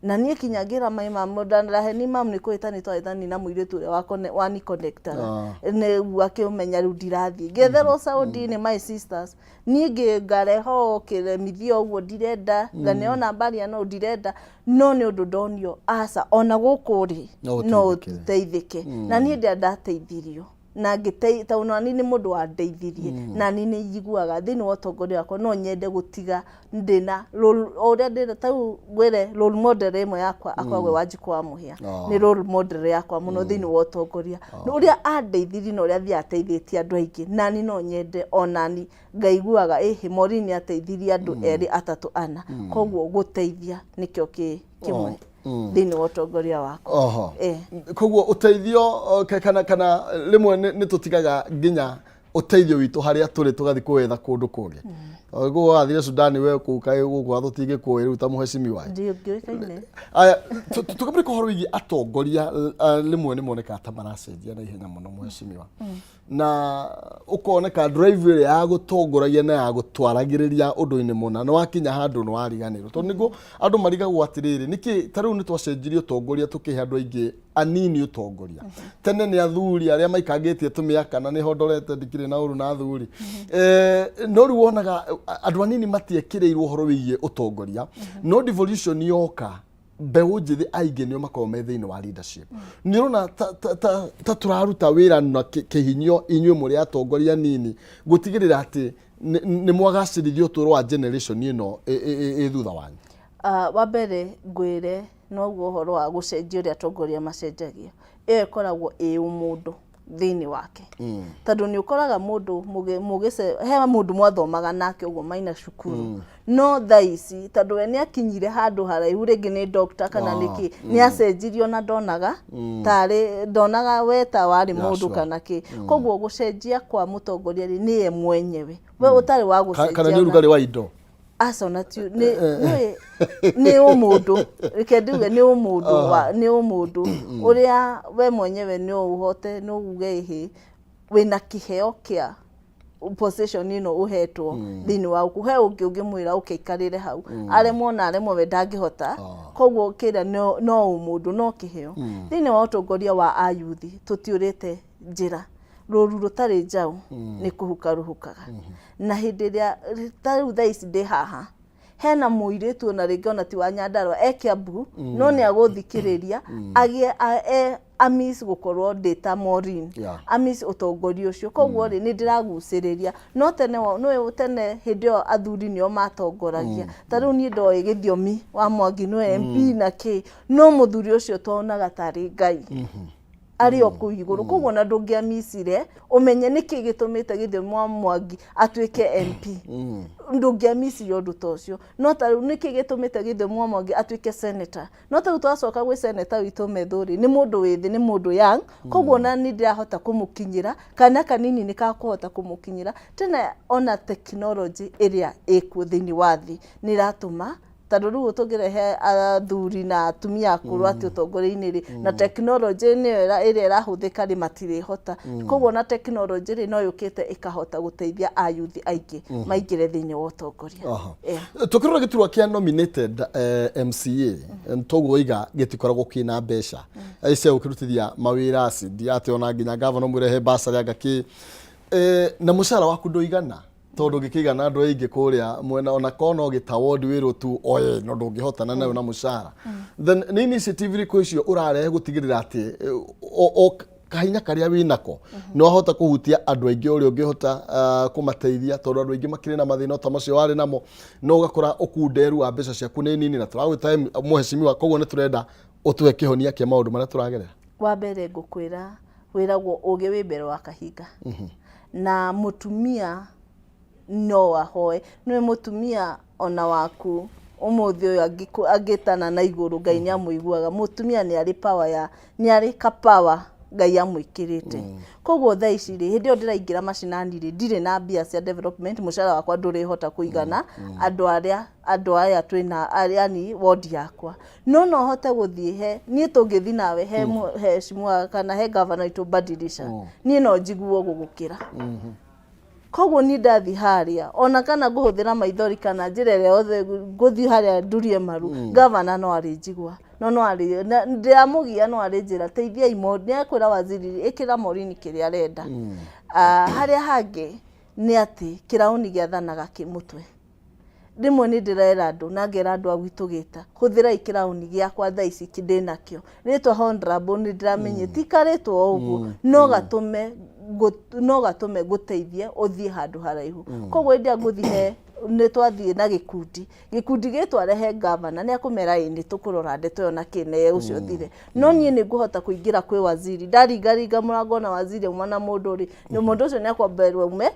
Na niĩ kinya ngĩra my mum, ndarahe ni mam nĩ kũhĩtani twahĩtani na mũirĩtu ũrĩa waniconnectaga, nĩguo akĩmenya rĩu ndirathiĩ ngĩetherwo Saudi nĩ my sisters. Niĩ ngareha o kĩremithia ũguo, ndirenda, nganeo namba ria, no ndirenda, no nĩ ũndũ ndonio aca, ona gũkũ rĩ no no ũteithĩke. Ũteithĩke. Na niĩ ndĩa ndateithirio na ngĩte tondũ nani nĩ mũndũ wandeithirie, na niĩ nĩ njiguaga thĩinĩ wa ũtongoria wakwa no nyende gũtiga ndĩna o ũrĩa ndĩna tarĩu ngwĩre role model ĩmwe yakwa akoragwo Wanjikũ wa Mũhĩa. Nĩ role model yakwa mũno thĩinĩ wa ũtongoria, ũrĩa andeithirie na ũrĩa athiaga ateithĩtie andũ aingĩ. Nani no nyende onani ngaiguaga ĩhĩ Maureen nĩ ateithirie andũ erĩ atatũ ana. Koguo gũteithia nĩkĩo kĩ kĩmwe thĩinĩ wa ũtongoria wakwa. Koguo ũteithio kana rĩmwe nĩ tũtigaga nginya ũteithio witũ harĩa tũrĩ, tũgathiĩ kũwetha kũndũ kũngĩ. Koguo wathire Sudani, we kũu kaĩ gũkũ tũtingĩkũĩ rĩu ta mũhecimiwa. Ndingĩũĩkaine. Aya, tũkĩmũrĩka ũhoro wĩgiĩ atongoria, rĩmwe nĩ monekaga ta maracenjia na ihenya mũno, mũhecimiwa, na ũkoneka drive ĩrĩa ya gũtongoragia na ya gũtwaragĩrĩria ũndũ-inĩ mũna nĩ wakinya handũ nĩ wariganĩrwo, tondũ nĩguo andũ marigagwo atĩrĩrĩ, nĩkĩ ta rĩu nĩ twacenjirie ũtongoria, tũkĩhe andũ aingĩ anini ũtongoria? Tene nĩ athuri arĩa maikangĩtie tũmĩaka, na nĩho ndorete, ndikĩrĩ na ũru na athuri. No rĩu wonaga andũ anini matiekĩrĩirwo ũhoro wĩgiĩ ũtongoria, no devolution yoka, mbeũ njĩthĩ aingĩ nĩo makoragwo me thĩinĩ wa leadership. Nĩ ũrona ta tũraruta wĩra na kĩhinyio, inyuĩ mũrĩ atongoria nini, gũtigĩrĩra atĩ nĩ mwagacĩrithia ũtũũro wa generation ĩno ĩ thutha wanyu? Wa mbere ngwĩre noguo ũhoro wa gũcenjia ũrĩa atongoria macenjagia, ĩyo ĩkoragwo ĩ ũmũndũ thĩinĩ wake, tondũ nĩ ũkoraga mũndũ mũgĩce he mũndũ mwathomaga nake ũguo maina cukuru, no thaa ici tondũ we nĩ akinyire handũ haraihu, rĩngĩ nĩ doctor kana nĩkĩ, nĩ acenjirio na ndonaga tarĩ ndonaga we ta warĩ mũndũ kana kĩ. Koguo gũcenjia kwa mũtongoria rĩ, nĩye mwenyewe we ũtarĩ wa gũcenjia. Kana nĩ ũrugarĩ wa indo? Aca, ona ti nĩ ũmũndũ, reke nduge nĩ ũmũndũ wa nĩ ũmũndũ ũrĩa we mwenyewe no ũhote no uge ĩhĩ wĩna kĩheo kĩa Position ĩno ũhetwo thĩinĩ wa ũkũ he ũngĩ ũngĩmwĩra ũkeikarĩre hau, aremwo na aremwo, we ndangĩhota. Koguo kĩrĩa no ũmũndũ no kĩheo thĩinĩ wa ũtongoria wa ayuthi. Tũtiũrĩte njĩra, rũru rũtarĩ njaũ nĩ kũhuka rũhukaga. Na hĩndĩ ĩrĩa ta rĩu thaa ici ndĩ haha, hena mũirĩtu ona rĩngĩ ona ti wa Nyandarũa, e Kiambu, no nĩ agũthikĩrĩria agĩe amis gũkorwo ndĩ ta Maureen, amis ũtongoria ũcio. Koguo rĩ, nĩ ndĩragucĩrĩria. No tene nĩũĩ tene hĩndĩ ĩyo athuri nĩo matongoragia. Ta rĩu niĩ ndoĩ Gĩthiomi wa Mwangi nĩwe MP na kĩ, no mũthuri ũcio tuonaga tarĩ Ngai arĩ o kũu igũrũ. Koguo ona ndũngĩamicire ũmenye nĩkĩ gĩtũmĩte Gĩthiomi wa Mwangi atuĩke MP, ndũngĩamicire ũndũ ta ũcio. No ta rĩu nĩkĩ gĩtũmĩte Gĩthiomi wa Mwangi atuĩke senator? No ta rĩu twacoka gwĩ senator witũ Methu rĩ, nĩ mũndũ wĩ thĩ, nĩ mũndũ young. Koguo ona nĩ ndĩrahota kũmũkinyĩra, kana kanini nĩ kakũhota kũmũkinyĩra. Tena ona technology ĩrĩa ĩkuo thĩinĩ wa thĩ nĩ ĩratũma, tondũ rĩu tũngĩrehe athuri na atumia akũrũ atĩ ũtongoria-inĩ rĩ, na technology nĩyo ĩrĩa ĩrahũthĩka rĩ, matirĩhota. Koguo na technology rĩ, no yũkĩte ĩkahota gũteithia ayuthi aingĩ maingĩre thĩinĩ wa ũtongoria. Tukirora gĩturwa kĩa nominated MCA, toguo oiga gĩtikoragwo kĩna mbeca cia gũkĩrutithia mawĩra acidi atĩ ona nginya gavana mwĩrehe basarĩ anga kĩ na mũcara waku ndũigana, tondũ ũngĩkĩigana andũ aingĩ kũrĩa mwena ona korwo no gĩta ward wĩrwo tu oye, no ndũngĩhotana nayo na mũcara. Then nĩ initiative irĩkũ icio ũrarehe gũtigĩrĩra atĩ o kahinya karĩa wĩnako nĩ wahota kũhutia andũ aingĩ ũrĩa ũngĩhota kũmateithia, tondũ andũ aingĩ makĩrĩ na mathĩna ta macio warĩ namo, no ũgakora ũkunderu wa mbeca ciaku nĩ nini, na tũragwĩta mũhecimiwa, koguo nĩ tũrenda ũtũhe kĩhonia kĩa maũndũ marĩa tũragerera? Wa mbere ngũkwĩra, wĩragwo ũgĩ wĩ mbere wa kahinga. Na mũtumia no ahoe, nĩwe mũtumia ona waku ũmũthĩ ũyũ angĩtana na igũrũ, Ngai nĩ amũiguaga. Mũtumia nĩ arĩ power ya nĩ arĩ ka power Ngai amwĩkĩrĩte. Koguo thaa ici rĩ, hĩndĩ ĩyo ndĩraingĩra macinani rĩ, ndirĩ na mbia cia development, mũcara wakwa ndũrĩhota kũigana andũ arĩa andũ aya twĩna, yani ward yakwa. No hote gũthiĩ he niĩ, tũngĩthiĩ nawe he mheshimiwa kana he gavana witũ Badilisha, niĩ no njiguo gũgũkĩra. Koguo niĩ ndathiĩ harĩa, ona kana ngũhũthĩra maithori kana njĩra ĩrĩa yothe ngũthiĩ harĩa ndurie maru, gavana no arĩnjigua, no arĩ ndĩramũgia, no arĩnjĩra teithiai, nĩ ekwĩra waziri ĩkĩra Maureen kĩrĩa arenda. Ah, harĩa hangĩ nĩ atĩ kĩraũni gĩathanaga kĩ mũtwe. Rĩmwe nĩ ndĩrera andũ na ngera andũ a gwitũ gĩta, hũthĩrai kĩraũni gĩakwa thaa ici ndĩnakĩo rĩtwa honorable, nĩ ndĩramenye ti karĩtwa o ũguo, no gatũme ngũteithie ũthiĩ handũ haraihu. Koguo hĩndĩ ĩrĩa ngũthiĩ he nĩ twathiĩ na gĩkundi gĩtware he gavana, nĩ akũmera ĩ nĩ tũkũrora ndeto ĩyo na kĩ na ũcio thire. No niĩ nĩ ngũhota kũingĩra kwĩ waziri, ndaringaringa mũrango na waziri auma na mũndũ rĩ, nĩ mũndũ ũcio nĩ akwamberwo aume,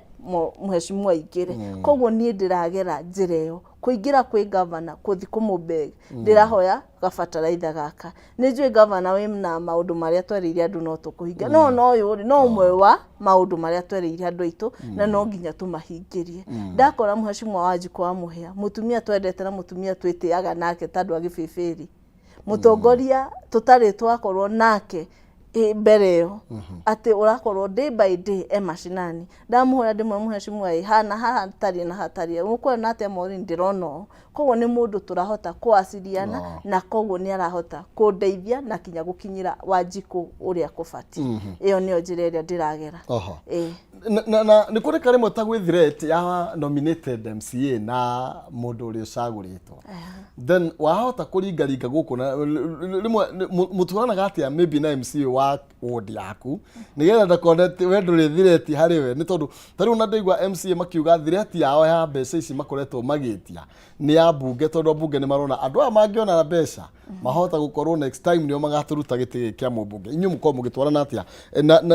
mheshimiwa aingĩre. Koguo niĩ ndĩragera njĩra ĩyo kũingĩra kwĩ gavana, kũthi kũmũbeg, ndĩrahoya gabataraitha gaka. Nĩ njũĩ gavana wĩna maũndũ marĩa twerĩire andũ no tũkũhingia, no ũyũ rĩ, no ũmwe wa maũndũ marĩa twerĩire andũ aitũ na no nginya tũmahingĩrie. Ndakora mheshimiwa Wanjikũ wa Mũhĩa, mũtumia twendete na mũtumia twĩtĩaga nake ta andũ a gĩbĩbĩri, mũtongoria tũtarĩ twakorwo nake mbere ĩyo, atĩ ũrakorwo day by day e macinani. Ndamũhũra ndĩmwe, mheshimiwa, ĩ hana haha tarĩ na hatarĩ ũkuona atĩa? Maureen, ndĩrona ũũ. Koguo nĩ mũndũ tũrahota kũwaciliana na koguo nĩ arahota kũndeithia na kinya gũkinyĩra Wanjikũ ũrĩa kũbatiĩ. Ĩyo nĩyo njĩra ĩrĩa ndĩragera. Ĩĩ. Na nĩ kũrĩ karĩmwe ta gwĩ threat ya nominated MCA na mũndũ ũrĩa ũcagũrĩtwo, then wahota kũringaringa gũkũ na rĩmwe mũtwaranaga atĩa maybe na MCA wa ward yaku nĩgetha ndakone atĩ we ndũrĩ threat harĩ we? Nĩ tondũ ta rĩu na ndaigua MCA makiuga threat yao ya mbeca ici makoretwo magĩtia nĩ ya mbunge, tondũ ambunge nĩ marona andũ aya mangĩona mbeca mahota gũkorwo next time nĩo magatũruta gĩtĩ gĩkĩ kĩa mũmbunge. Inyuĩ mũkorwo mũgĩtwarana atĩa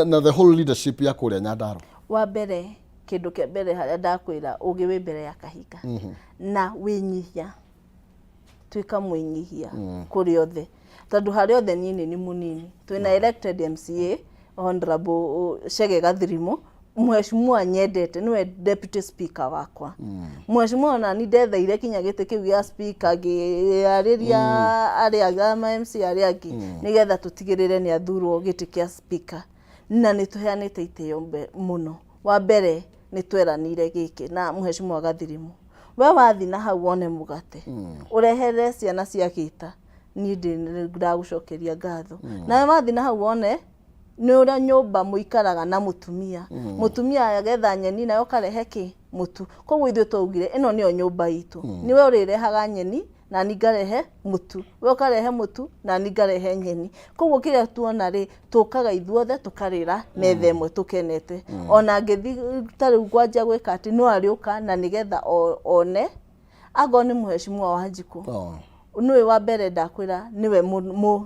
na the whole leadership ya kũrĩa Nyandarua? Wa mbere, kĩndũ kĩa mbere harĩa ndakwĩra, ũgĩ wĩ mbere ya kahinga na wĩnyihia. Tuĩka mwĩnyihia kũrĩ othe, tondũ harĩ othe niĩ nĩ mũnini. Twĩna elected MCA Honorable Chege Gathirimu, mheshimiwa nyendete, nĩwe deputy speaker wakwa. Mheshimiwa ona ni ndetheire kinya gĩtĩ kĩu gĩa speaker, ngĩarĩria arĩa ama MC arĩa angĩ nĩgetha tũtigĩrĩre nĩ athurwo gĩtĩ kĩa speaker, na nĩ tũheanĩte itĩo mũno. Wa mbere Nĩ tweranire gĩkĩ na Mheshimiwa Gathirimu, we wathi na hau wone mũgate ũrehere ciana cia gĩta, niĩ ndagũcokeria ngatho. Nawe wathi na hau wone nĩ ũrĩa nyũmba mũikaraga na mũtumia, mũtumia agetha nyeni nawe ũkarehe kĩ mũtu. Koguo ithuĩ twaugire ĩno nĩyo nyũmba itũ, nĩwe ũrĩrehaga nyeni na ni ngarehe mũtu, we ũkarehe mũtu na ni ngarehe nyeni. Koguo kĩrĩa tuona rĩ, tũkaga ithuothe tũkarĩra metha ĩmwe tũkenete. Ona ngĩthiĩ ta rĩu ngwanjia gwĩka atĩ no arĩũka na nĩgetha one angorwo nĩ Mheshimiwa Wanjikũ. Nĩwe wa mbere ndakwĩra, nĩwe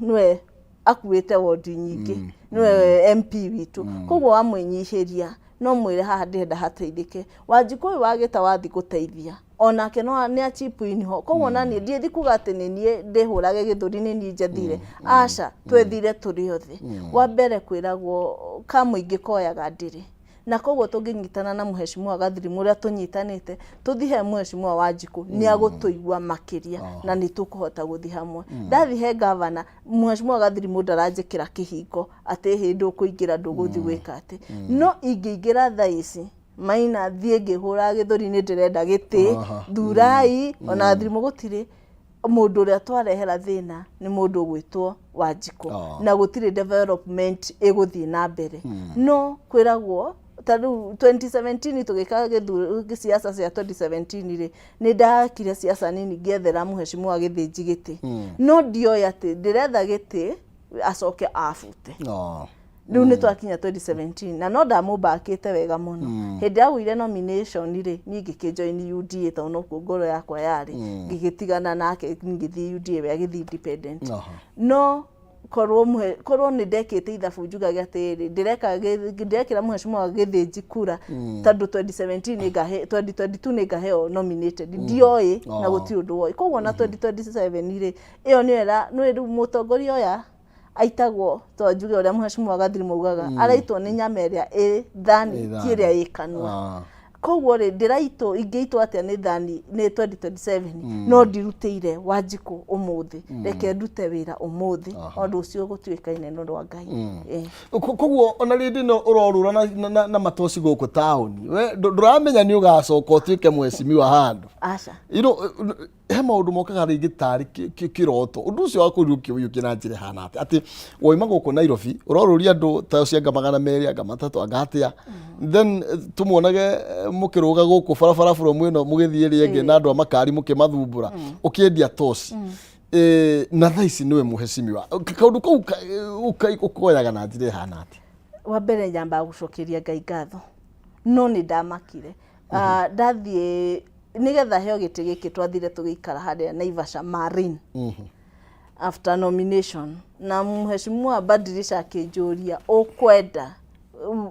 nĩwe akuĩte wondi nyingĩ, nĩwe MP witũ. Koguo wamwĩnyihĩria no mwĩre haha ndĩrenda hateithĩke. Wanjikũ ũyũ wagĩta wathi gũteithia onake no nĩ a chip in ho. Koguo ona niĩ ndiĩthi kuga atĩ nĩ niĩ ndĩhũrage gĩthũri nĩ niĩ njethire, aca, twethire tũrĩ othe. Wa mbere kwĩragwo ka mũingĩ koyaga ndĩrĩ, na koguo tũngĩnyitana na Mheshimiwa Gathirimu ũrĩa tũnyitanĩte, tũthiĩ he Mheshimiwa Wanjikũ, nĩ agũtũigua makĩria na nĩ tũkũhota gũthiĩ hamwe. Ndathiĩ he gavana, Mheshimiwa Gathirimu ndaranjĩkĩra kĩhingo atĩ hĩ ndũkũingĩra, ndũgũthiĩ gwĩka atĩ. No ingĩingĩra thaa ici Maina thiĩ ngĩhũraga gĩthũri nĩ ndĩrenda gĩtĩ, thurai, ona Gathirimu gũtirĩ mũndũ ũrĩa twarehera thĩna nĩ mũndũ ũgwĩtwo Wanjikũ. Na gũtirĩ development ĩgũthiĩ na mbere. No kwĩragwo ta rĩu 2017 tũgĩka siasa cia 2017 rĩ, nĩ ndakire siasa nini ngĩethera Mheshimiwa Gĩthĩnji gĩtĩ. No ndioĩ atĩ ndĩretha gĩtĩ acoke abute. Rĩu nĩ twakinya 2017 na no ndamũmbakĩte wega mũno. Hĩndĩ agũire nomination rĩ, niĩ ngĩkĩjoin UDA tondũ nokuo ngoro yakwa yarĩ. Ngĩgĩtigana nake ngĩthiĩ UDA, we agĩthiĩ independent. No korwo nĩ ndekĩte ithabu njugage atĩrĩrĩ, ndĩreka ndĩrekĩra Mheshimiwa Gĩthĩnji kura tondũ 2017 nĩ ngahe, 2022 nĩ ngaheo nominated, ndioĩ na gũtirĩ ũndũ woĩ. Koguo na 2027 rĩ, ĩyo nĩyo ĩra nĩ rĩu mũtongoria ũyũ aitagwo, to njuge ũrĩa Mheshimiwa Gathirimu augaga, araitwo nĩ nyama ĩrĩa ĩ thani, Ĩ ti ĩrĩa ĩ kanua. Koguo rĩ, ndĩraitwo, ingĩitwo atĩa nĩ thani nĩ 2027 no ndirutĩire Wanjikũ ũmũthĩ? Reke ndute wĩra ũmũthĩ, o rũciũ gũtuĩkaine nĩ rwa Ngai. Koguo ona rĩndĩ no ũrorũra na matoci gũkũ taũni, we ndũramenya nĩ ũgacoka ũtuĩke mheshimiwa handũ? Aca. You know, he maũndũ mokaga rĩngĩ tarĩ kĩroto. Ũndũ ũcio wa kũriũkio ũiyũkie na njĩra ĩhana atĩa, atĩ wauma gũkũ Nairobi ũrorũria andũ ta anga 200, anga 300, anga atĩa, then tũmuonage mũkĩrũga gũkũ barabara from ĩno mũgĩthiĩ ĩrĩa ĩngĩ na andũ a makari mũkĩmathumbũra ũkĩendia toci? Na thaa ici nĩwe mũhecimiwa. Kaũndũ kau ũkoyaga na njĩra ĩhana atĩa? Wa mbere nyambaga gũcokeria Ngai ngatho, no nĩ ndamakire. Ndathiĩ nĩgetha heo gĩtĩ gĩkĩ, twathire tũgĩikara harĩa Naivasha Marine after nomination, na Mheshimiwa Badilisha akĩnjũria, "Ũkwenda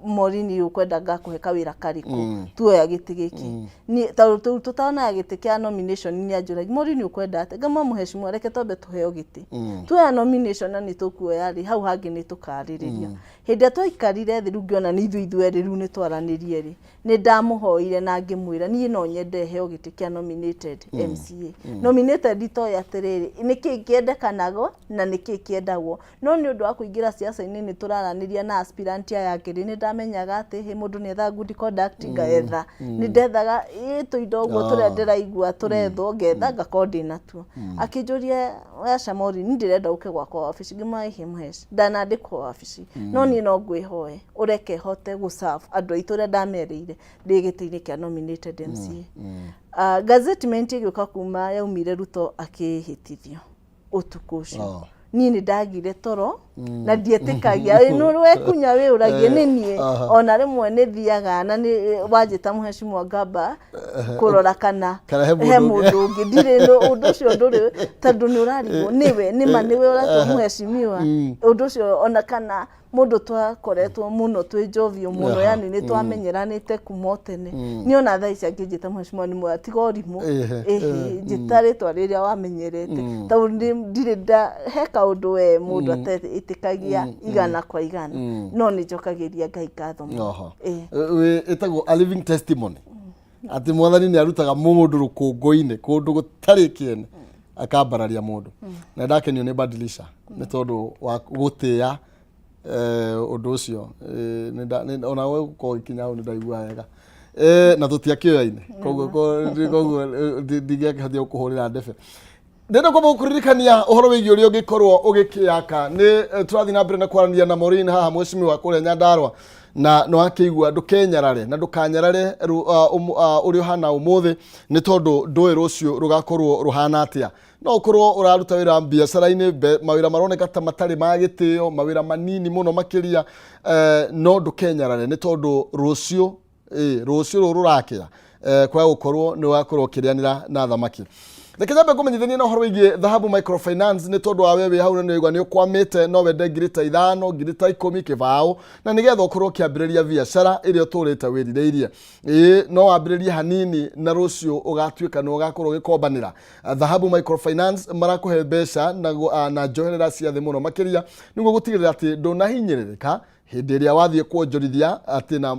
Morini, ũkwenda ngakũhe kawĩra karĩkũ tuoya gĩtĩ gĩkĩ?" Niĩ tondũ tũtanoya gĩtĩ kĩa nomination, nĩ anjũragia, "Morini, ũkwenda atĩa?" Ngamwĩra, "Mheshimiwa, reke twambe tũheo gĩtĩ. Tuoya nomination na nĩ tũkuoya rĩ, hau hangĩ nĩ tũkarĩrĩria." Hĩndĩ ĩrĩa twaikarire thĩ rĩu ngĩona nĩ ithuĩ ithuerĩ rĩu nĩ twaranĩrie rĩ, nĩ ndamũhoire na ngĩmwĩra niĩ no nyende heo gĩtĩ kĩa nominated MCA. Nominated itoĩ atĩrĩrĩ, nĩkĩ kĩendekanagwo na nĩkĩ kĩendagwo, no nĩ ũndũ wa kũingĩra siasa-inĩ nĩ tũraranĩria na aspirant aya angĩ rĩ, nĩ ndamenyaga atĩ hĩ mũndũ nĩ ethaga good conduct, ngaetha, nĩ ndethaga ĩ tũindo ũguo tũrĩa ndĩraigua tũrethwo, ngetha ngakorwo ndĩnatuo. Akĩnjũria, "Aca Maureen, ndĩrenda ũke gwakwa wabici." Ngĩmwĩra, "Ĩhĩ Mũheci, ndanandĩkwo wabici, no niĩ no ngwĩhoe ũreke hote gũ serve andũ aitũ ũrĩa ndamerĩire ndĩ gĩtĩ-inĩ kĩa nominated MCA." Gazettement ĩgĩũka kuma yaumire Ruto akĩhĩtithio ũtukũ ũcio. Niĩ nĩ ndagire toro na ndietĩkagia. Nĩ wekunya wĩũragie nĩ niĩ. Ona rĩmwe nĩ thiaga na nĩ wanjĩta Mheshimiwa ngamba kũrora kana Kana he he mũndũ mũndũ ũngĩ. Ndirĩ ũndũ ũcio ndũrĩ, tondũ nĩ ũrarigwo nĩwe nĩma nĩwe ũratwo mheshimiwa. Ũndũ ũcio ona kana mũndũ twakoretwo mũno twĩ njovio mũno, yani nĩ twamenyeranĩte kuma o tene. Niĩ ona thaa ici angĩnjĩta mheshimiwa nĩ mwega, tiga ũrimũ. Ĩhĩ, njĩta rĩtwa rĩrĩa wamenyerete, tondũ ndirĩ nda he kaũndũ we mũndũ atetĩkagia 100%, no nĩ njokagĩria Ngai ngatho mũno. Ĩtagwo a living testimony atĩ Mwathani nĩ arutaga mũndũ rũkũngũ-inĩ kũndũ gũtarĩ kĩene akambararia mũndũ. Na ndakenio nĩ Badilisha nĩ tondũ wa gũtĩĩa ũndũ ũcio. Ona we gũkorwo ũgĩkinya hau nĩ ndaigua wega. Eh, na tũtiakĩoyaine koguo koguo ndingĩakĩhotire gũkũhũrĩra ndebe. Ndĩrenda kwamba gũkũririkania ũhoro wĩgiĩ ũrĩa ũngĩkorwo ũgĩkĩaka. Nĩ tũrathiĩ na mbere na kwaranĩria na Maureen haha, mheshimiwa kũrĩa Nyandarua, na nĩ wakĩigua ndũkenyarare na ndũkanyarare ũrĩa ũhana ũmũthĩ, nĩ tondũ ndũĩ rũciũ rũgakorwo rũhana atĩa. No ũkorwo ũraruta wĩra biacara-inĩ, mawĩra maroneka ta matarĩ ma gĩtĩo, mawĩra manini mũno makĩria, no ndũkenyarare nĩ tondũ rũciũ, rũciũ rũrũ rũrakĩa, kwaga gũkorwo nĩ ũgakorwo ũkĩrĩanĩra na thamaki. Reke nyambe ngũmenyithanie na ũhoro wĩgiĩ Dhahabu Microfinance, nĩ tondũ wa we wĩ hau na nĩ ũraigua nĩ ũkwamĩte, no wende 5,000, 10,000 kĩbaũ, na nĩgetha ũkorwo ũkĩambĩrĩria biacara ĩrĩa ũtũrĩte wĩrirĩirie. Ĩĩ, no wambĩrĩrie hanini na rũciũ ũgatuĩka nĩ ũgakorwo ũgĩkombanĩra. Dhahabu Microfinance marakũhe mbeca na njoherera cia thĩ mũno makĩria, nĩguo gũtigĩrĩra atĩ ndũnahinyĩrĩrĩka hĩndĩ ĩrĩa wathiĩ kuonjorithia atĩ na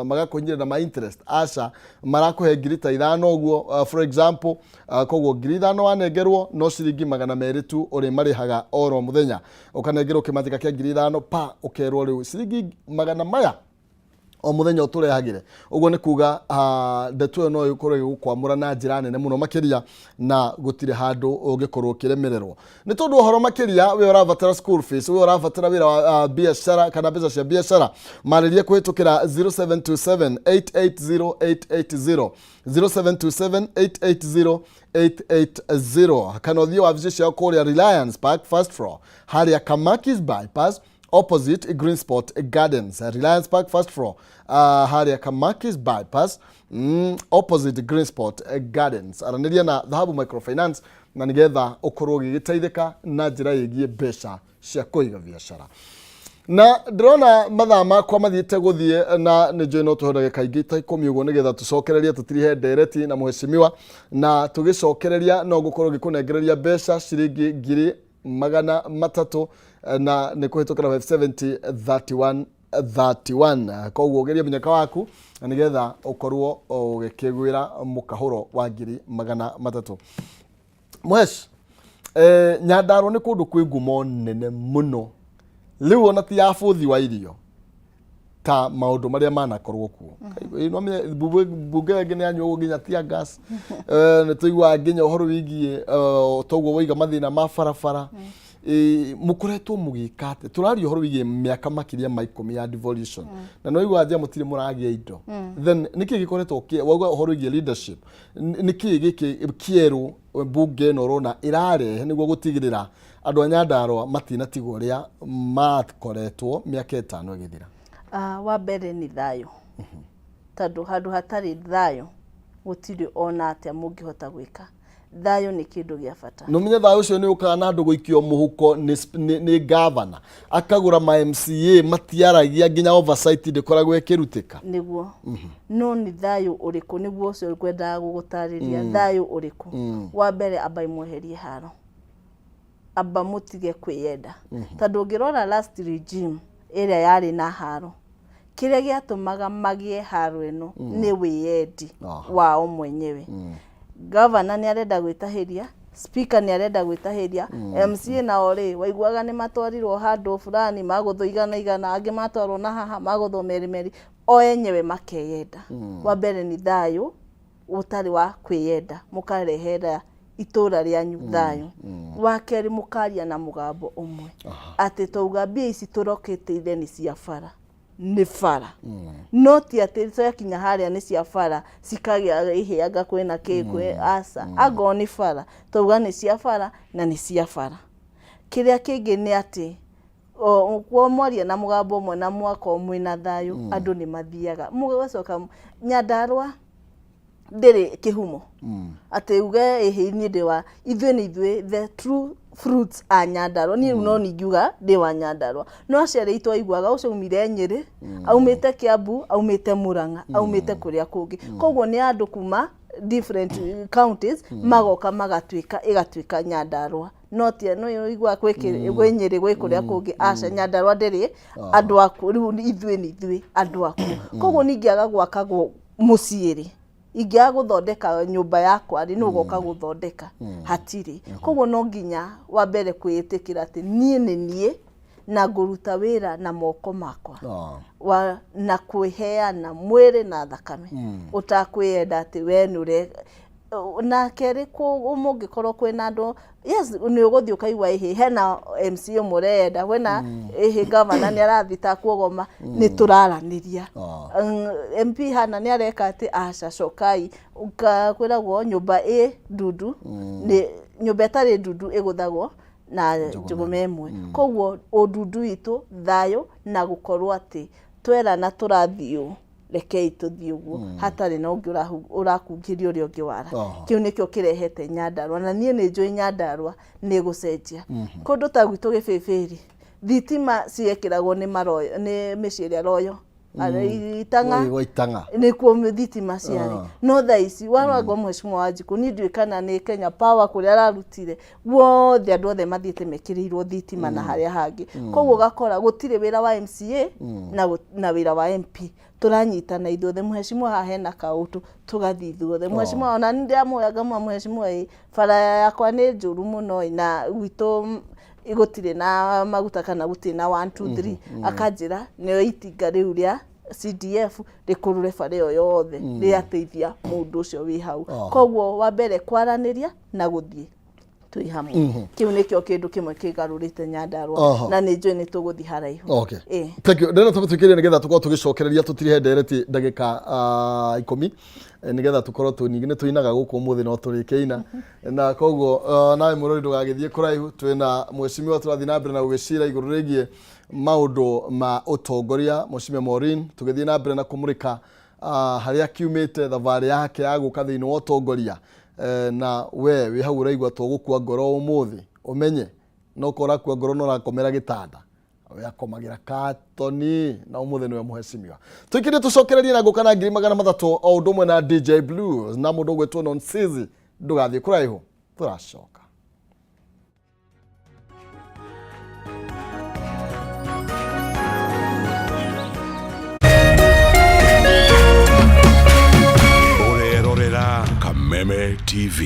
magakũhinyĩrĩria na ma interest. Aca, marakũhe 5,000 ũguo, for example, koguo 5,000 wanengerwo no ciringi 200 tu ũrĩmarĩhaga oro mũthenya. Ũkanengerwo kĩmanjĩka kĩa 5,000 pa, ũkerwo rĩu ciringi magana maya o mũthenya ũtũrehagĩre. Ũguo nĩ kuga ndeto ĩyo no ĩkorwo ĩgĩgũkwamũra na njĩra nene mũno makĩria, na gũtirĩ handũ ũngĩkorwo ũkĩremererwo. Nĩ tondũ ũhoro makĩria, we ũrabatara school fees, we ũrabatara wĩra wa biacara kana mbeca cia biacara, marĩrie kũhĩtũkĩra 0727 880 880, 0727 880 880, kana ũthiĩ wabici ciao kũrĩa Reliance Park, first floor, harĩa Kamakis Bypass, opposite Green Spot Gardens. Reliance Park, first floor, harĩa Kamakis Bypass, opposite Green Spot Gardens. Aranĩria na Dhahabu Microfinance na nĩgetha ũkorwo ũgĩgĩteithĩka na njĩra ĩgiĩ mbeca cia kũiga biacara. Na ndĩrona mathaa makwa mathiĩte gũthiĩ, na nĩ njũĩ no tũhe ndagĩka ingĩ ta 10 ũguo nĩgetha tũcokererie tũtirihe ndereti na mheshimiwa. Na tũgĩcokereria no ngũkorwo ngĩkũnengereria mbeca ciringi 300,000, na nĩ kũhĩtũkĩra 570 31 31. Koguo geria mũnyaka waku na nĩgetha ũkorwo ũgĩkĩgwĩra mũkahũro wa 300,000. Mhesh, Nyandarua nĩ kũndũ kwĩ ngumo nene mũno rĩu, ona ti ya bũthi wa irio ta maũndũ marĩa manakorwo kuo. No menye mbunge ĩngĩ nĩ yanyuagwo nginya tear gas. Nĩ tũiguaga nginya ũhoro wĩgiĩ toguo waiga mathĩna ma barabara. Mũkoretwo mũgĩka atĩ tũraria ũhoro wĩgiĩ mĩaka makĩria ma 10 ya devolution, na no iguaga njĩa mũtirĩ mũragĩa indo. Then nĩkĩ gĩkoretwo wauga ũhoro wĩgiĩ leadership, nĩkĩ gĩkĩ kĩerũ mbunge ĩno ũrona ĩrarehe nĩguo gũtigĩrĩra andũ a Nyandarua matinatigwo ũrĩa makoretwo mĩaka 5 ĩgĩthira? Wa mbere nĩ thayũ, tondũ handũ hatarĩ thayũ gũtirĩ ona atĩa mũngĩhota gwĩka. Thayũ nĩ kĩndũ gĩa bata. No menye thayũ ũcio nĩ ũkaga na andũ gũikio mũhuko nĩ gavana akagũra ma MCA, matiaragia, nginya oversight ndĩkoragwo ĩkĩrutĩka. Nĩguo, no nĩ thayũ ũrĩkũ? Nĩguo ũcio ngwendaga gũgũtarĩria. Thayũ ũrĩkũ? Wa mbere, ambai mweherie haro, amba mũtige kwĩyenda, tondũ ũngĩrora last regime ĩrĩa yarĩ na haro, kĩrĩa gĩatũmaga magĩe haro ĩno nĩ wĩyendi wao mwenyewe. Gavana nĩ arenda gwĩtahĩria, speaker nĩ arenda gwĩtahĩria, MCA nao rĩ, waiguaga nĩ matwarirwo handũ fulani magũthwo igana igana, angĩ matwarwo na haha magũthwo merĩ merĩ, o enyewe makeyenda. Wa mbere nĩ thayũ ũtarĩ wa kwĩyenda, mũkarehera itũra rĩanyu thayũ. Wa kerĩ, mũkaria na mũgambo ũmwe atĩ twauga mbia ici tũrokĩtĩire nĩ cia bara, nĩ bara, no ti atĩ ciakinya harĩa nĩ cia bara cikagĩa ihĩanga kwĩna kĩ kwĩ aca. Angorwo nĩ bara, twauga nĩ cia bara na nĩ cia bara. Kĩrĩa kĩngĩ nĩ atĩ o mwaria na mũgambo ũmwe na mwakorwo mwĩna thayũ, andũ nĩ mathiaga mũgacoka. Nyandarua ndĩrĩ kĩhumo atĩ uge ĩhĩ niĩ ndĩ wa ithuĩ, nĩ ithuĩ the true fruits a Nyandarua. Niĩ rĩu no ningiuga ndĩ wa Nyandarua, no aciari aitũ aiguaga ũcio aumire Nyĩrĩ, aumĩte Kiambu, aumĩte Murang'a, aumĩte kũrĩa kũngĩ. Koguo nĩ andũ kuma different counties magoka magatuĩka ĩgatuĩka Nyandarua, no ti no ũiguaga kwĩ Nyĩrĩ, gwĩ kũrĩa kũngĩ. Aca, Nyandarua ndĩrĩ andũ aku. Rĩu ithuĩ nĩ ithuĩ andũ aku. Koguo ningĩaga gwaka mũciĩ rĩ, ingĩaga gũthondeka nyũmba yakwa rĩ, nĩ ũgoka gũthondeka? Hatirĩ. Koguo no nginya wa mbere kwĩĩtĩkĩra atĩ niĩ nĩ niĩ, Na ngũruta wĩra na moko makwa Ah. wa na kwĩheana mwĩrĩ na thakame, ũtakwĩenda atĩ we nĩ na kerĩ mũngĩkorwo kwĩna andũ, yes, nĩ ũgũthiĩ ũkaigua ĩhĩ hena MC ũmwe ũreyenda, wena ĩhĩ gavana nĩ arathita kuogoma, nĩ tũraranĩria. Ah. MP hana nĩ areka atĩ aca cokai kwĩragwo nyũmba ĩ ndundu nĩ nyũmba ĩtarĩ ndundu ĩgũthagwo na njũgũma ĩmwe. Koguo ũndundu witũ, thayũ na gũkorwo atĩ twerana tũrathiĩ ũũ, rekei tũthiĩ ũguo hatarĩ na ũngĩ ũrakungĩria ũrĩa ũngĩ wara. Aha. Kĩu nĩkĩo kĩrehete Nyandarũa, na niĩ nĩ njũĩ Nyandarũa nĩ gũcenjia. Kũndũ ta gwitũ Gĩbĩbĩri, thitima ciekĩragwo nĩ maroyo nĩ mĩciĩ ĩrĩa royo itang'a. Gwa itang'a. Nĩkuo thitima ciarĩ. Ah. No thaa ici warangwo mheshimiwa Wanjikũ, niĩ ndiũĩ kana nĩ Kenya Power kũrĩa ararutire guothe, andũ othe mathiĩte mekĩrĩirwo thitima na harĩa hangĩ. Koguo ũgakora gũtirĩ wĩra wa MCA na wĩra wa MP, tũranyitana ithuothe. Mheshimiwa, haha hena kaũndũ, tũgathiĩ ithuothe. Mheshimiwa, ona nĩ ndĩramũoya ngamũa, mheshimiwa, ĩ bara yakwa nĩ njũru mũno ĩ, na gwitũ gũtirĩ na maguta kana gũtirĩ na 1 2 3, akanjĩra nĩo itinga rĩu rĩa CDF rĩkũrũre bara ĩyo yothe, rĩateithia mũndũ ũcio wĩ hau. Ah. Koguo wa mbere kwaranĩria na gũthiĩ twĩ hamwe, kĩu nĩkĩo kĩndũ kĩmwe kĩgarũrĩte Nyandarũa. Aha. Na nĩ njũĩ nĩ tũgũthiĩ haraihu. Okay. Ĩ. Thank you. Ndĩrenda tũmĩtwĩkĩrie nĩgetha tũkorwo tũgĩcokereria, tũtirihe ndereti ndagĩka 10 nĩgetha tũkorwo tũ ningĩ nĩ tũinaga gũkũ ũmũthĩ no tũrĩkĩina, na koguo nawe mũrori ndũgagĩthiĩ kũraihu, twĩna mheshimiwa tũrathiĩ na mbere na gũgĩcira igũrũ rĩgiĩ maũndũ ma ũtongoria, mheshimiwa Maureen, tũgĩthiĩ na mbere na kũmũrĩka harĩa kiumĩte thabarĩ yake ya gũka thĩinĩ wa ũtongoria. Na we wĩ hau ũraigua to gũkua ngoro ũmũthĩ, ũmenye no korwo ũrakua ngoro no ũrakomera gĩtanda, we akomagĩra katoni, na ũmũthĩ nĩwe mũhecimiwa. Tũikĩrie tũcokererie na ngũka na 300,000 o ũndũ ũmwe na DJ Blues na mũndũ ũgwĩtwo Nonsizi. Ndũgathiĩ kũraihu, tũracoka. Ũrerorera Kameme TV.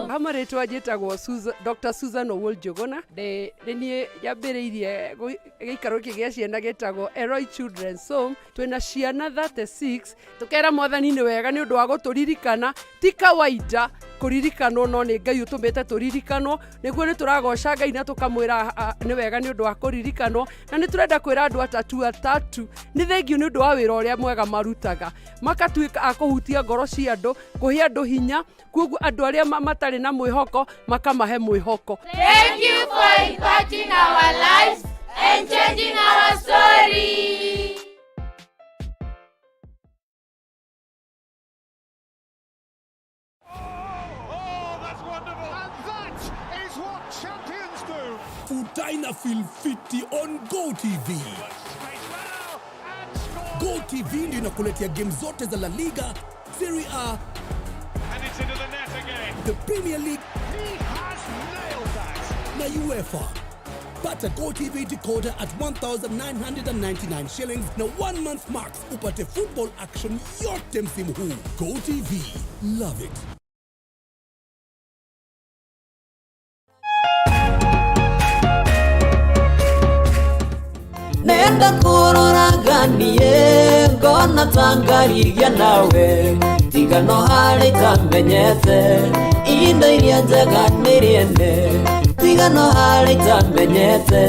Ha marĩtwa njĩtagwo Dr. Susan Owuor Njũgũna. Nĩ niĩ nyambĩrĩirie gĩikaro gĩkĩ gĩa ciana gĩtagwo Eloi Children's Home. Twĩna ciana 36. Tũkera mwathani nĩ wega nĩ ũndũ wa gũtũririkana. Ti kawaida kũririkanwo, no nĩ Ngai ũtũmĩte tũririkanwo, nĩguo nĩ tũragoca Ngai na tũkamwĩra nĩ wega nĩ ũndũ wa kũririkanwo. Na nĩ tũrenda kwĩra andũ atatu atatu nĩ thengio nĩ ũndũ wa wĩra ũrĩa mwega marutaga, makatuĩka a kũhutia ngoro cia andũ, kũhe andũ hinya, koguo andũ arĩa matarĩ na mwĩhoko makamahe mwĩhoko. Thank you for impacting our lives and changing our story. Oh, that's wonderful. And that is what champions do. Utaina feel fiti on GoTV. Space now and score. GoTV ndio inakuletea game zote za La Liga, Serie A, And it's into the net again. the Premier League He has nailed that. Na UEFA. Pata GoTV decoder at 1999 shillings na 1 month max upate football action yote msimu huu. GoTV, love it. Nenda kũroraganie ngona tangarigia nawe tigano harĩ itamenyete indo iria njega nĩ rĩene tigano harĩ itamenyete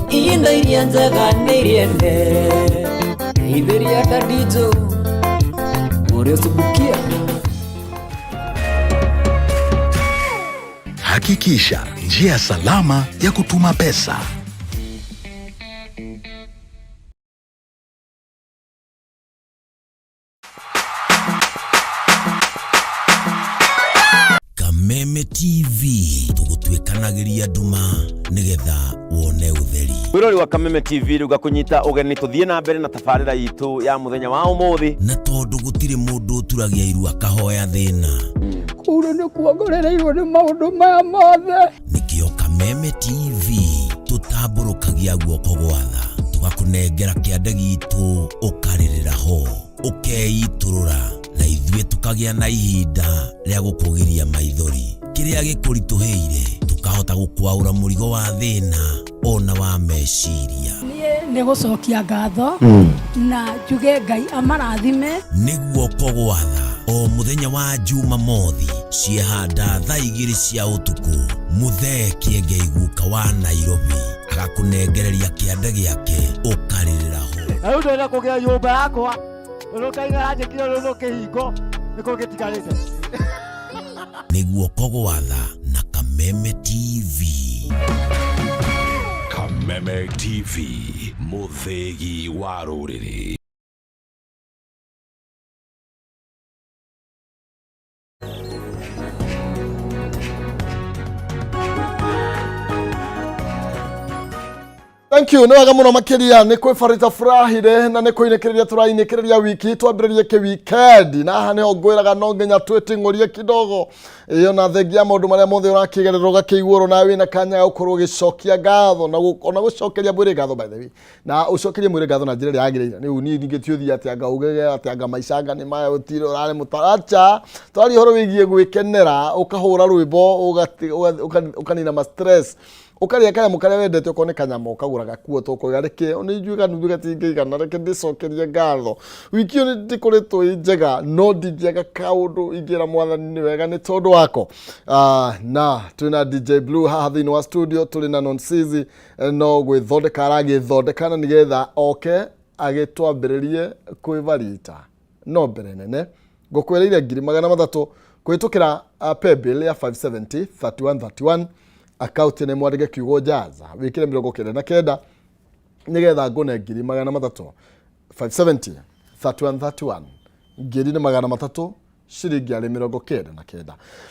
indo iria njega nĩ rĩene ithĩria ndadijo ũrĩa ũcubukia. Hakikisha njia salama ya kutuma pesa. Kameme TV tũgũtuĩkanagĩria nduma nĩgetha wone ũtheri. Mwirori wa Kameme TV, rĩu ngakũnyita ũgeni tũthiĩ na mbere na tabarĩra itũ ya mũthenya wa ũmũthĩ. Na tondũ gũtirĩ mũndũ ũturagia iru akahoya thĩna, Kũu nĩ kuongorereirwo nĩ maũndũ maya mothe. Nĩkĩo Kameme TV tũtambũrũkagia guoko gwa tha, tũgakũnengera kĩande gitũ, ũkarĩrĩra ho, ũkeitũrũra. Na ithuĩ tũkagĩa na ihinda rĩa gũkũgiria maithori. Kĩrĩa gĩkũritũhĩire tũkahota gũkwaũra mũrigo wa thĩna ona wa meciria. Niĩ nĩ gũcokia ngatho na njuge Ngai amarathime. Nĩ guoko gwatha o mũthenya wa Jumamothi ciehanda thaa 2 cia ũtukũ. Mũthee Kĩengei guka wa Nairobi agakũnengereria kĩande gĩake ũkarĩrĩra ho. Na rĩu ndĩrenda kũgĩa nyũmba yakwa tondũ kaiga yanjĩkire rũrũ kĩhingo nĩkũ gĩtigarĩte. Nĩ guoko gwatha na Kameme TV. Kameme TV, mũthĩgi wa rũrĩrĩ. Thank you, nĩ wega mũno makĩria nĩ kwĩbarita furahire na nĩ kũinĩkĩrĩria tũrainĩkĩrĩria wiki twambĩrĩrie kĩ weekend na haha nĩho ngwĩraga no nginya twĩting'ũrie kidogo ĩyo na thengia maũndũ marĩa mothe ũrakĩgerera ũgakĩiguo na wĩna kanya ga gũkorwo ũgĩcokia ngatho na ona gũcokeria mwĩrĩ ngatho by the way na ũcokerie mwĩrĩ ngatho na njĩra ĩrĩa yagĩrĩire. Rĩu niĩ ningĩ ti ũthiĩ atĩ anga ugege atĩ anga maica anga nĩ maya ũtirĩ ũrarĩ mũtaracha twaria ũhoro wĩgiĩ gwĩkenera ũkahũra rwĩmbo ũkanina ma stress ũkarĩa kanyamũ karĩa wendete okorwo nĩ kanyama ũkagũra gakuo tũkoiga reke nĩ ithuĩ kanuthu gatingĩigana reke ndĩcokerie ngatho wiki ĩyo nĩ ndĩkoretwo ĩ njega no ndingĩaga kaũndũ ingĩra mwathani nĩ wega nĩ tondũ wako. Na twĩna DJ Blue haha thĩinĩ wa studio tũrĩ na Nonsizi no gwĩthondeka aragĩthondeka na nĩgetha oke agĩtwambĩrĩrie kwĩbarita no mbere nene ngũkwĩrĩire 300,000 kũhĩtũkĩra paybill ya 570 3131 akaunti nĩ mwandĩke kiugo jaza wĩkĩre 99 nĩgetha ngũne 300,000 570 3131 ngiri nĩ magana matatũ ciringi arĩ 99.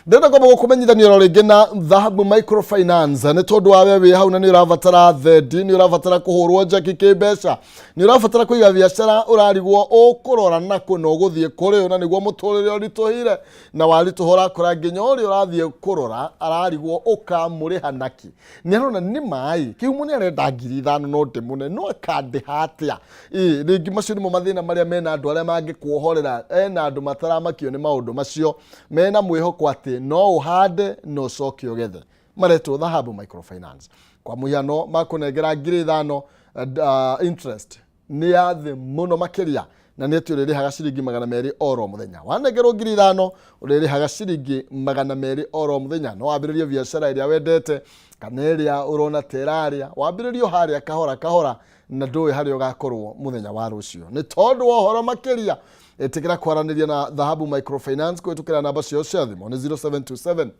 Ndĩrenda kwamba gũkũmenyithania oro rĩngĩ na Dhahabu Microfinance nĩ tondũ wa we wĩ hau na nĩ ũrabatara thendi, nĩ ũrabatara kũhũrwo njeki kĩmbeca, nĩ ũrabatara kũiga biacara ũrarigwo ũkũrora nakũ na ũgũthiĩ kũrĩ ũ na nĩguo mũtũrĩre ũritũhire na waritũha ũrakora nginya ũrĩa ũrathiĩ kũrora ararigwo ũkamũrĩha naki. Nĩ arona nĩ maĩ kĩhumo nĩ arenda 5,000 no ndĩmũne no akandĩha atĩa? Ĩĩ, rĩngĩ macio nĩmo mathĩna marĩa mena andũ arĩa mangĩkuohorera ena andũ mataramakio nĩ maũndũ macio mena mwĩhoko atĩ no ũhande na ũcoke ũgethe maretwo Dhahabu Microfinance. Kwa mũhiano makũnengera 5,000 interest nĩ ya thĩ mũno makĩria na nĩ atĩ ũrĩrĩhaga ciringi 200 oro mũthenya. Wanengerwo 5,000 ũrĩrĩhaga ciringi 200 oro mũthenya. No wambĩrĩrie biacara ĩrĩa wendete kana ĩrĩa ũrona ta ĩrarĩa, wambĩrĩrie o harĩa kahora kahora na ndũĩ harĩa ũgakorwo mũthenya wa rũciũ. Nĩ tondũ wa ũhoro makĩria ĩtĩkĩra kwaranĩria na Dhahabu Microfinance kũhĩtũkĩra namba ciao cia thimũ nĩ 0727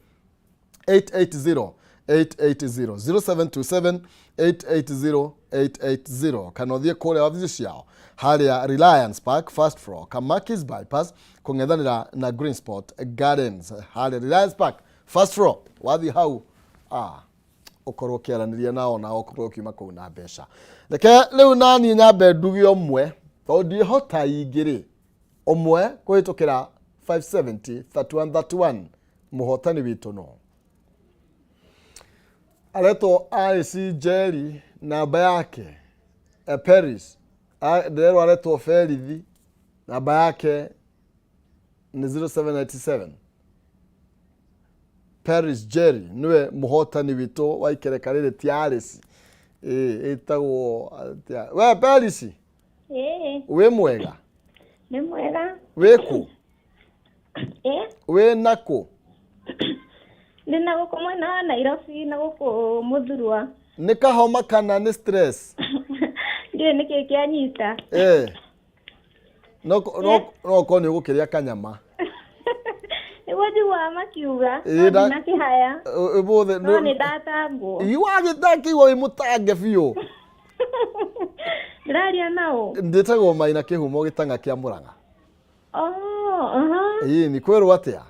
880 880 0727 880 880 kana ũthiĩ kũrĩa wabici ciao harĩa Reliance Park first floor Kamakis bypass kũng'ethanĩra na Green Spot Gardens harĩa Reliance Park first floor wathiĩ hau ũkorwo ũkĩaranĩria nao na ũkorwo ũkiuma kũu na mbeca. Reke rĩu naniĩ nyambe nduge ũmwe tondũ ndiĩhota ingĩ rĩ ũmwe kũhĩtũkĩra 570 3131 mũhotani witũ no aretwo Alice Njeri namba yake Paris ndĩrerwo aretwo Ferithi namba yake nĩ 0797 Paris Jerry niwe mũhotani witũ wa ikereka rĩrĩ ti Alice ĩtagwo atĩa we Paris? Ĩĩ. Wĩ mwega? Nĩ mwega. Wĩ kũ? Ĩĩ. Wĩ nakũ? Ndĩ na gũkũ mwena wa Nairobi na gũkũ Mũthurwa. Nĩ kahoma kana nĩ stress? Ndiũĩ nĩkĩ kĩanyita. No no ũkorwo nĩ ũgũkĩrĩa kanyama. Nĩguo njiguaga makiuga, Ĩĩ, no ndinakĩhaya. Ũmũthĩ No nĩ ndatangwo. Wagĩtakĩigua wĩ mũtange biũ. Ndĩraria na ũ? Ndĩtagwo Maina Kĩhumo gĩtang'a kĩa Mũrang'a. Oh, aha. Ĩĩ, nĩ kwĩrwo atĩa?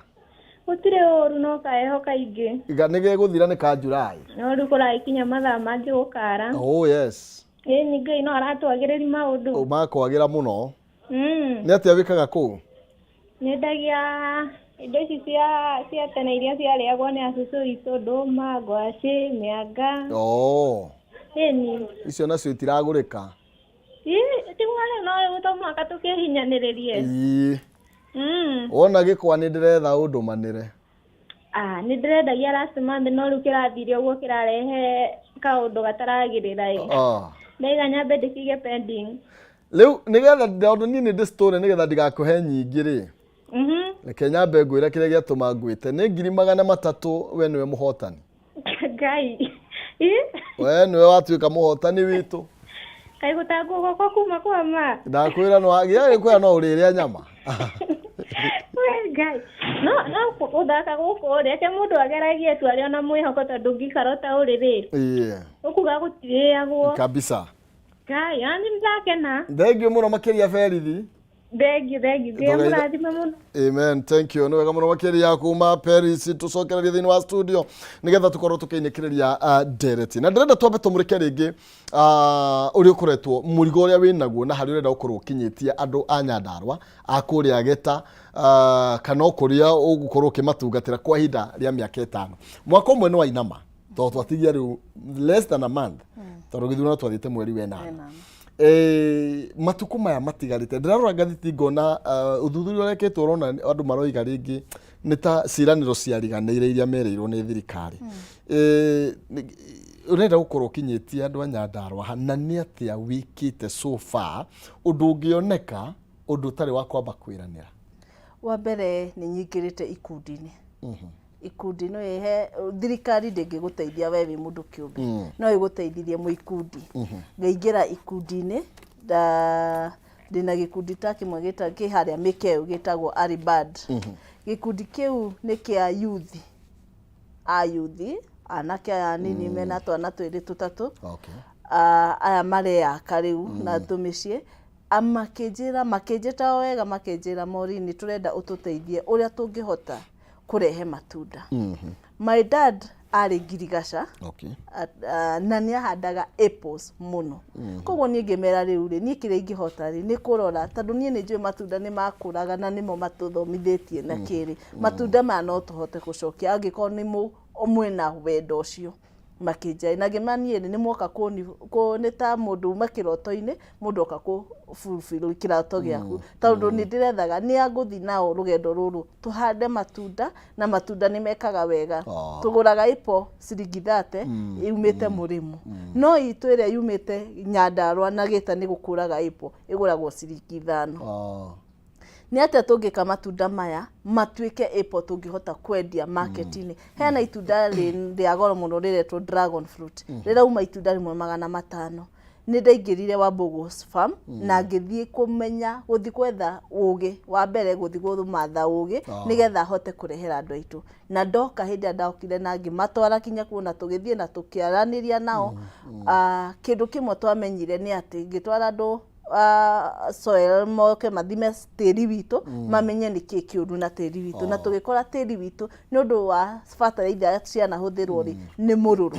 Gũtirĩ ũru no kaheho kaingĩ. Nĩ gegũthira nĩ ka July. No rĩu kũragĩkinya mathaa mangĩ gũkara. Oh yes. Ĩĩ nĩ Ngai no aratwagĩrĩria maũndũ. Makwagĩra mũno. Nĩ atĩa wĩkaga kũu? Nyendagia indo ici cia tene iria ciarĩagwo nĩ acũcũ witũ, ndũma, ngwacĩ, mĩanga. Oh. Ĩni. Icio nacio itiragũrĩka. Ĩĩ, tiguo rĩu no rĩu to mũhaka tũkĩhinyanĩrĩrie. Ĩĩ. Wona gĩkwa nĩ ndĩretha ũndũmanĩre. Ah, nĩ ndĩrendagia last month no rĩu kĩrathire ũguo kĩrarehe kaũndũ gataragĩrĩra ĩ. Ah. Ndaiga nyambe ndĩcige pending. Rĩu nĩgetha tondũ niĩ nĩ ndĩ story nĩgetha ndigakũhe nyingĩ rĩ. Reke nyambe ngwĩre kĩrĩa gĩatũma ngwĩte. Nĩ 300,000 we nĩwe mũhotani. Ngai. Ĩ? We nĩwe watuĩka mũhotani witũ. Kaĩ gũtangwo gwakwa kuma kwa ma. Ndakwĩra no gĩakwĩra no ũrĩrĩa nyama. We Ngai. No no gũthaka gũkũ rĩ, reke mũndũ ageragie tu arĩ ona mwĩhoko tondũ ũngĩikara ta ũrĩ rĩ. Ĩĩ. Ũkuga gũtirĩagwo. Kabisa. Ngai, ani ndakena. Thengiũ mũno makĩria Berithi. Thengiũ, thengiũ. Ngai amũrathime mũno. Amen. Thank you. Nĩ wega mũno makĩria kuma Paris tũcokererie thĩinĩ wa studio nĩgetha tũkorwo tũkĩinĩkĩrĩria ndereti. Na ndĩrenda twambe tũmũrĩke rĩngĩ ũrĩa ũkoretwo mũrigo ũrĩa wĩ naguo na harĩa ũrenda gũkorwo ũkinyĩtie andũ a Nyandarua a kũrĩa Geta kana o kũrĩa ũgũkorwo ũkĩmatungatĩra kwa ihinda rĩa mĩaka 5. Mwaka ũmwe nĩ wainama tondũ twatigia rĩu less than a month tondũ gĩthurano twathiĩte mweri wa ĩnana. Matukũ maya matigarĩte ndĩrarora ngathĩti ngona ũthuthuria ũrekĩtwo ũrona andũ maroiga rĩngĩ nĩ ta ciĩranĩro ciariganĩire iria merĩirwo nĩ thirikari. Ũrenda gũkorwo ũkinyĩtie andũ a Nyandarua ha na nĩ atĩa wĩkĩte so far ũndũ ũngĩoneka ũndũ ũtarĩ wa kwamba kwĩranĩra? Wa mbere nĩ nyingĩrĩte ikundi-inĩ. Ikundi no ihe thirikari ndĩngĩgũteithia we wĩ mũndũ kĩũmbe. No ĩgũteithirie mwĩ ikundi. Ngaingĩra ikundi-inĩ ndĩna gĩkundi ta kĩmwe kĩ harĩa Mĩkeu gĩtagwo Aribad. Gĩkundi kĩu nĩ kĩa youth a youth anake aya anini mena twana 2 3. Aya mareyaka rĩu na tũmĩciĩ. Makĩnjĩra makĩnjĩta o wega makĩnjĩra Maureen nĩ tũrenda ũtũteithie ũrĩa tũngĩhota kũrehe matunda. My dad arĩ ngirigaca. Na nĩ ahandaga apples mũno. Koguo niĩ ngĩmera rĩu rĩ niĩ kĩrĩa ingĩhota rĩ nĩ kũrora tondũ niĩ nĩ njũĩ matunda nĩ makũraga na nĩmo matũthomithĩtie na kĩrĩ. Matunda maya no tũhote gũcokia angĩkorwo nĩ mwĩna wendo ũcio. Makĩnjĩra na ngĩmera niĩ nĩ mwoka nĩ ta mũndũ uma kĩroto-inĩ mũndũ oka kũ fulfill kĩroto gĩaku tondũ nĩ ndĩrethaga nĩ angũthiĩ nao rũgendo rũrũ tũhande matunda na matunda nĩ mekaga wega. Tũgũraga apple ciringi 30 yumĩte mũrĩmo no itũ ĩrĩa yumĩte Nyandarua na Gĩta nĩ gũkũraga apple ĩgũragwo ciringi 5. Nĩ atĩa tũngĩka matunda maya matuĩke apple tũngĩhota kwendia market-inĩ. Hena itunda rĩa goro mũno rĩretwo dragon fruit. Rĩrauma itunda rĩmwe 500. Nĩ ndaingĩrire Wambugu's farm na ngĩthiĩ kũmenya gũthiĩ gwetha ũgĩ wa mbere gũthiĩ kũmatha ũgĩ nĩgetha hote kũrehera andũ aitũ. Na ndoka hĩndĩ ĩrĩa ndokire na ngĩmatwara kinya kuo na tũgĩthiĩ na tũkĩaranĩria nao. Kĩndũ kĩmwe twamenyire nĩ atĩ ngĩtwara andũ soil moke mathime tĩri witũ mamenye nĩkĩ kĩũru na tĩri witũ na tũgĩkora tĩri witũ nĩ ũndũ wa bataraitha cianahũthĩrwo rĩ nĩ mũrũrũ.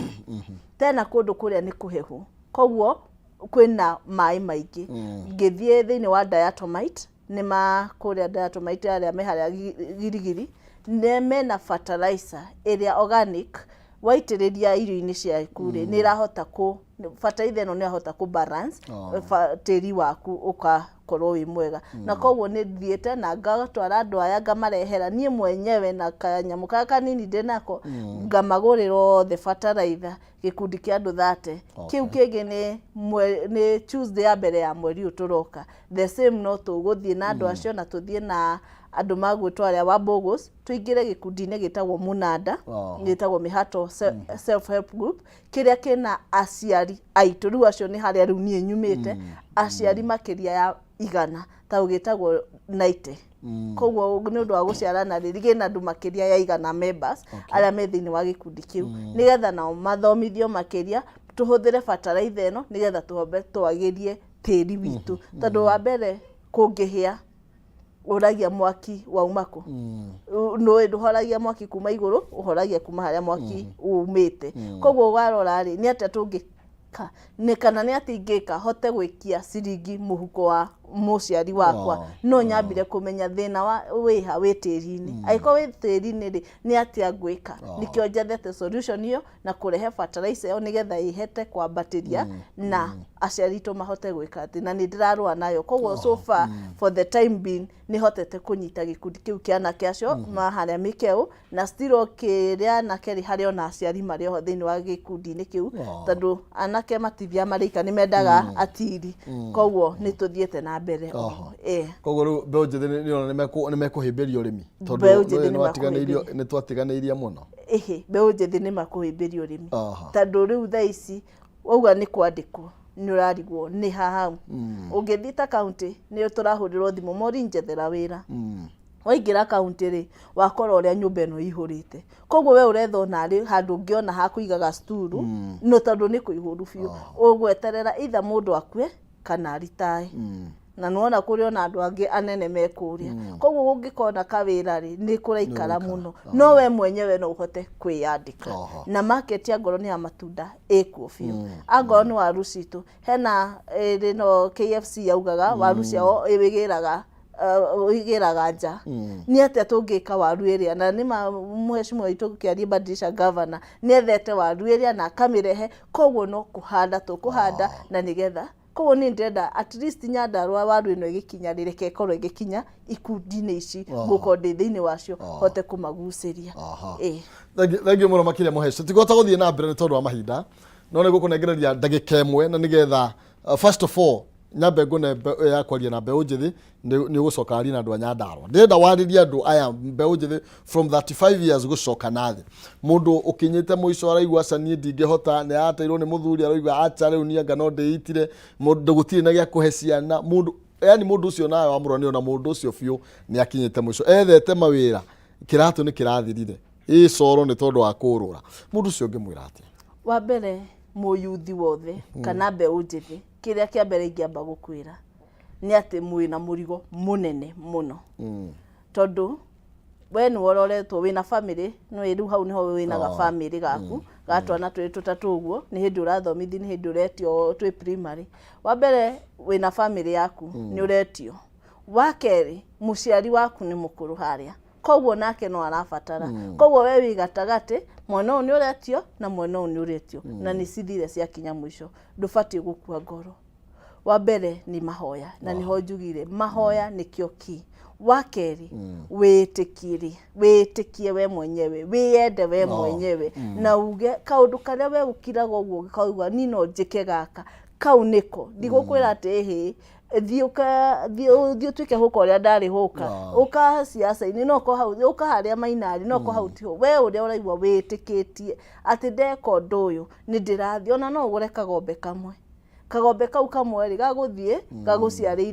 Tena kũndũ kũrĩa nĩ kũhehu koguo kwĩna maĩ maingĩ. Ngĩthiĩ thĩinĩ wa diatomite nĩ ma kũrĩa diatomite arĩa me harĩa Girigiri nĩ mena fertilizer ĩrĩa organic waitĩrĩria irio-inĩ ciaku rĩ nĩ ĩrahota kũ bataraitha ĩno nĩ ĩrahota kũ balance tĩri waku ũgakorwo wĩ mwega. Na koguo nĩ thiĩte na ngatwara andũ aya ngamarehera niĩ mwenyewe na kanyamũ karĩa kanini ndĩnako ngamagũrĩra othe bataraitha gĩkundi kĩa andũ 30. Kĩu kĩngĩ nĩ Tuesday ya mbere ya mweri ũyũ tũroka. The same no tũgũthiĩ na andũ acio na tũthiĩ na andũ magwĩtwo arĩa Wambugu's tũingĩre gĩkundi-inĩ gĩtagwo Mũnanda gĩtagwo Mĩhato Self Help Group kĩrĩa kĩna aciari aitũ rĩu acio nĩ harĩa rĩu niĩ nyumĩte aciari makĩria ya 100 ta gĩtagwo 90. Koguo nĩ ũndũ wa gũciarana rĩ kĩna andũ makĩria ya 100 members arĩa me thĩinĩ wa gĩkundi kĩu nĩgetha nao mathomithio makĩria tũhũthĩre bataraitha ĩno nĩgetha tũhombe twagĩrie tĩri witũ tondũ wa mbere kũngĩhĩa ũragia mwaki wauma kũ nũĩ ndũhoragia mwaki kuma igũrũ ũhoragia kuma harĩa mwaki umĩte. Koguo warora rĩ nĩ atĩa tũngĩka nĩ kana nĩ atĩa ingĩka hote gwĩkia ciringi mũhuko wa Mũciari wakwa no nyambire kũmenya thĩna wa wĩha wĩ tĩri-inĩ. Angĩkorwo wĩ tĩri-inĩ rĩ, nĩ atĩa ngwĩka? Nĩkĩo njethete solution ĩyo na kũrehe fertilizer ĩyo nĩgetha ĩhete kwambatĩria na aciari aitũ mahote gwĩka atĩ, na nĩ ndĩrarũa nayo. Koguo so far, for the time being, nĩ hotete kũnyita gĩkundi kĩu kĩa anake acio ma harĩa mĩkeũ, na still o kĩrĩa anake rĩ, harĩ ona aciari marĩ oho thĩinĩ wa gĩkundi-inĩ kĩu, tondũ anake matithiaga marĩ ika, nĩ mendaga atiri. Koguo nĩ tũthiĩte na mbere oho. Koguo rĩu mbeũ njĩthĩ nĩ nĩona nĩ mekũhĩmbĩria ũrĩmi, tondũ Mbeũ njĩthĩ nĩ nĩ watiganĩirio, nĩ twatiganĩirie mũno. Ĩhĩ, mbeũ njĩthĩ nĩ makũhĩmbĩria ũrĩmi, tondũ rĩu thaa ici wauga nĩ kwandĩkwo, nĩ ũrarigwo nĩ ha hau ũngĩthiĩ. Ta kaunti nĩ tũrahũrĩrwo thimũ, mori njethera wĩra. Waingĩra kaunti rĩ, wakora ũrĩa nyũmba ĩno ĩihũrĩte. Koguo we ũretha onarĩ handũ ũngĩona ha kũigaga sturu, no tondũ nĩ kũihũru biũ, ũgweterera either mũndũ akue kana aritae. Na nĩwona kũrĩ ona andũ angĩ anene me kũrĩa. Koguo ũngĩkona kawĩra rĩ, nĩ kũraikara mũno, no we mwenyewe no ũhote kwĩyandĩka. Na market angorwo nĩ ya matunda ĩkuo biũ, angorwo nĩ waru citũ, hena ĩrĩ no KFC yaugaga waru ciao ĩgĩraga ĩgĩraga nja. Nĩ atĩa tũngĩka waru ĩrĩa? Na nĩ ma mheshimiwa witũ kĩarie Badilisha Governor nĩ ethete waru ĩrĩa na akamĩrehe. Koguo no kũhanda tũkũhanda na nĩgetha, koguo niĩ ndĩrenda at least Nyandarũa waru ĩno ĩgĩkinya rĩ, reke ĩkorwo ĩgĩkinya ikundi-inĩ ici ngũkorwo ndĩ thĩinĩ wacio, hote kũmagucĩria. Thengiũ mũno makĩria, mũheci. Tigũhota gũthiĩ na mbere nĩ tondũ wa mahinda, no nĩ gũkũnengereria ndagĩka ĩmwe na nĩgetha first of all nyambe ngũne ya kwaria na mbeũ njĩthĩ. Nĩ ũgũcoka arie na andũ a Nyandarũa. Ndĩrenda warĩrie andũ aya mbeũ njĩthĩ from 35 years gũcoka na thĩ, mũndũ ũkinyĩte mũico, araigua aca niĩ ndingĩhota, nĩ arateirwo nĩ mũthuri, araigua aca rĩu niĩ anga no ndĩitire, mũndũ gũtirĩ na gĩa kũhe ciana, mũndũ yani mũndũ ũcio nawe wamũrora nĩ ona mũndũ ũcio biũ nĩ akinyĩte mũico, ethete mawĩra, kĩratũ nĩ kĩrathirire, ĩ coro nĩ tondũ wa kũrũra. Mũndũ ũcio ũngĩmwĩra atĩa? Wa mbere, mũyuthi wothe kana mbeũ njĩthĩ, kĩrĩa kĩa mbere ingĩamba gũkwĩra nĩ atĩ mwĩna mũrigo mũnene mũno, tondũ we nĩ ũroretwo wĩna family. Nĩ rĩu hau nĩho wĩna ga family gaku ga twana twĩrĩ tũtatũ ũguo, nĩ hĩndĩ ũrathomithi, nĩ hĩndĩ ũretio twĩ primary. Wa mbere wĩna family yaku, nĩ ũretio. Wa kerĩ, mũciari waku nĩ mũkũrũ harĩa, koguo nake no arabatara. Koguo we wĩ gatagatĩ, mwena ũyũ nĩ ũretio na mwena ũyũ nĩ ũretio, na nĩ cithire ciakinya mũico. Ndũbatiĩ gũkua ngoro. Wa mbere nĩ mahoya, na nĩho njugire mahoya nĩkĩo key. Wa kerĩ, wĩĩtĩkie, wĩĩtĩkie we mwenyewe, wĩyende we mwenyewe, na uge kaũndũ karĩa we ũkiraga ũguo ũkauga niĩ no njĩke gaka, kau nĩko. Ndigũkwĩra atĩ ĩhĩ thiĩ thiĩ ũtuĩke hũka ũrĩa ndarĩ hũka, ũka ciaca-inĩ, no ko hau ũka harĩa mainarĩ, no ko hau tiho. We ũrĩa ũraigua wĩtĩkĩtie atĩ ndeka ũndũ ũyũ nĩ ndĩrathiĩ, ona no ũgũre kagombe kamwe, kagombe kau kamwe rĩ, gagũthiĩ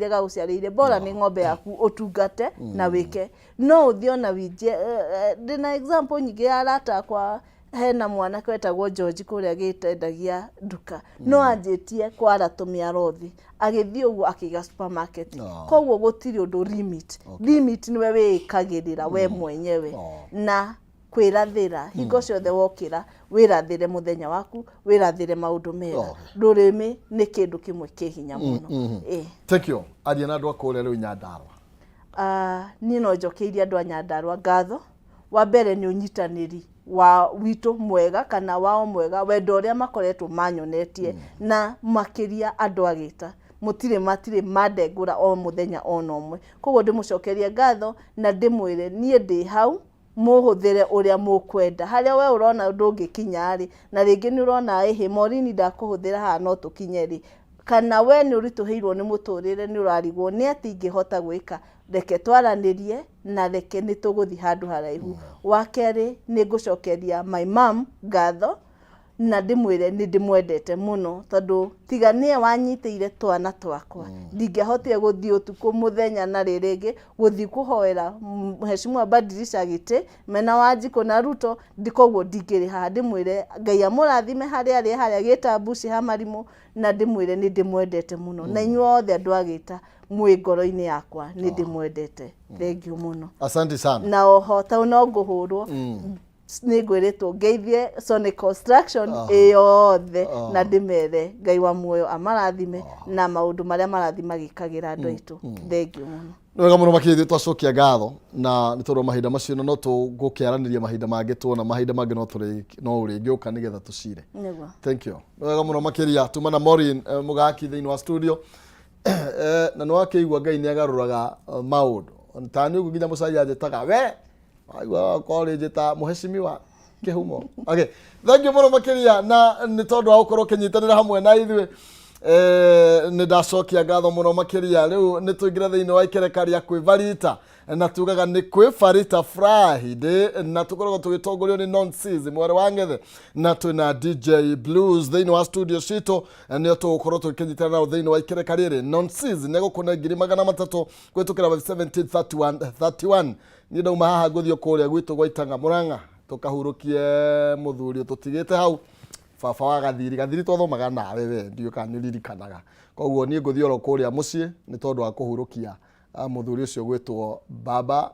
gagũciarĩire bora nĩ ng'ombe yaku ũtungate na wĩke. No ũthiĩ ona winjie. Ndĩna example nyingĩ ya arata akwa. Hena mwanake wetagwo George kũrĩa gĩtendagia nduka, no anjĩtie kwara tũmĩaro thĩ, agĩthiĩ ũguo akĩiga supermarket. Koguo gũtirĩ ũndũ limit. Limit nĩwe wĩĩkagĩrĩra we mwenyewe na kwĩrathĩra hingo ciothe wokĩra, wĩrathĩre mũthenya waku, wĩrathĩre maũndũ mega. Rũrĩmĩ nĩ kĩndũ kĩmwe kĩ hinya mũno. Thank you. Aria na andũ a kũrĩa rĩu Nyandarũa. Ah, niĩ no njokeirie andũ a Nyandarũa ngatho. Wa mbere nĩ ũnyitanĩri wa witũ mwega kana wao mwega, wendo ũrĩa makoretwo manyonetie, na makĩria andũ a Gĩta mũtirĩ matirĩ mandengũra o mũthenya ona ũmwe. Koguo ndĩmũcokerie ngatho na ndĩmwĩre niĩ ndĩ hau, mũhũthĩre ũrĩa mũkwenda. Harĩa we ũrona ndũngĩkinya rĩ, na rĩngĩ nĩ ũrona ĩhĩ Morini ndakũhũthĩra haha no tũkinye rĩ, kana we nĩ ũritũhĩirwo nĩ mũtũrĩre, nĩ ũrarigwo nĩ atĩ ingĩhota gwĩka, reke twaranĩrie na reke nĩ tũgũthiĩ handũ haraihu. Wa kerĩ, nĩ ngũcokeria my mom ngatho na ndĩmwĩre nĩ ndĩmwendete mũno, tondũ tiga nĩye wanyitĩire twana twakwa, ndingĩahotire gũthiĩ ũtukũ mũthenya na rĩrĩngĩ gũthiĩ kũhoera Mheshimiwa Badilisha gĩtĩ mena Wanjikũ na Ruto ndi. Koguo ndingĩrĩ haha. Ndĩmwĩre Ngai amũrathime harĩa arĩ harĩa gĩtambuci ha marimũ, na ndĩmwĩre nĩ ndĩmwendete mũno, na inyuothe andũ a Gĩta mwĩ ngoro-inĩ yakwa, nĩ ndĩmwendete. Thengiũ mũno. Asante sana. Na oho tondũ no ngũhũrwo. Nĩ ngwĩrĩtwo ngeithie Sonic Construction ĩyothe na ndĩmere Ngai wa muoyo amarathime na maũndũ marĩa marathiĩ magĩkagĩra andũ aitũ. Thengiũ mũno. Nĩ wega mũno makĩria, twacokia ngatho na nĩ tondũ wa mahinda macio, na no tũgũkĩaranĩria mahinda mangĩ, tuona mahinda mangĩ no no ũrĩngĩũka nĩgetha tũcire. Nĩguo. Thank you, nĩ wega mũno makĩria. Tuma na Maureen mũgaki thĩinĩ wa studio. Na nĩ wakĩigua Ngai nĩ agarũraga maũndũ ta nĩ ũguo nginya mũcai anjĩtaga we waigua korĩ njĩta mũhecimiwa kĩhumo. Okay, thank you mũno makĩria, na nĩ tondũ wa gũkorwo ũkĩnyitanĩra hamwe na ithuĩ. Nĩ ndacokia ngatho mũno makĩria. Rĩu nĩ tũingĩra thĩinĩ wa ikereka rĩa kwĩbarita, na tugaga nĩ kwĩbarita Friday, na tũkoragwo tũgĩtongorio nĩ Nonsis mwarĩ wa Ng'ethe, na twĩna DJ Blues thĩinĩ wa studio citũ, nĩo tũgũkorwo tũkĩnyitana nao thĩinĩ wa ikereka rĩrĩ. Nonsis nĩ egũkũne 300,000 kũhĩtũkĩra 1731 31. Niĩ ndauma haha ngũthiĩ kũrĩa gwitũ gwa Itanga Mũrang'a tũkahurũkie mũthuri tũtigĩte hau, baba wa Gathiri. Gathiri twathomaga nawe we, ndiũĩ kana nĩ ũririkanaga. Koguo niĩ ngũthiĩ oro kũrĩa mũciĩ nĩ tondũ wa kũhurũkia mũthuri ũcio gwĩtwo baba.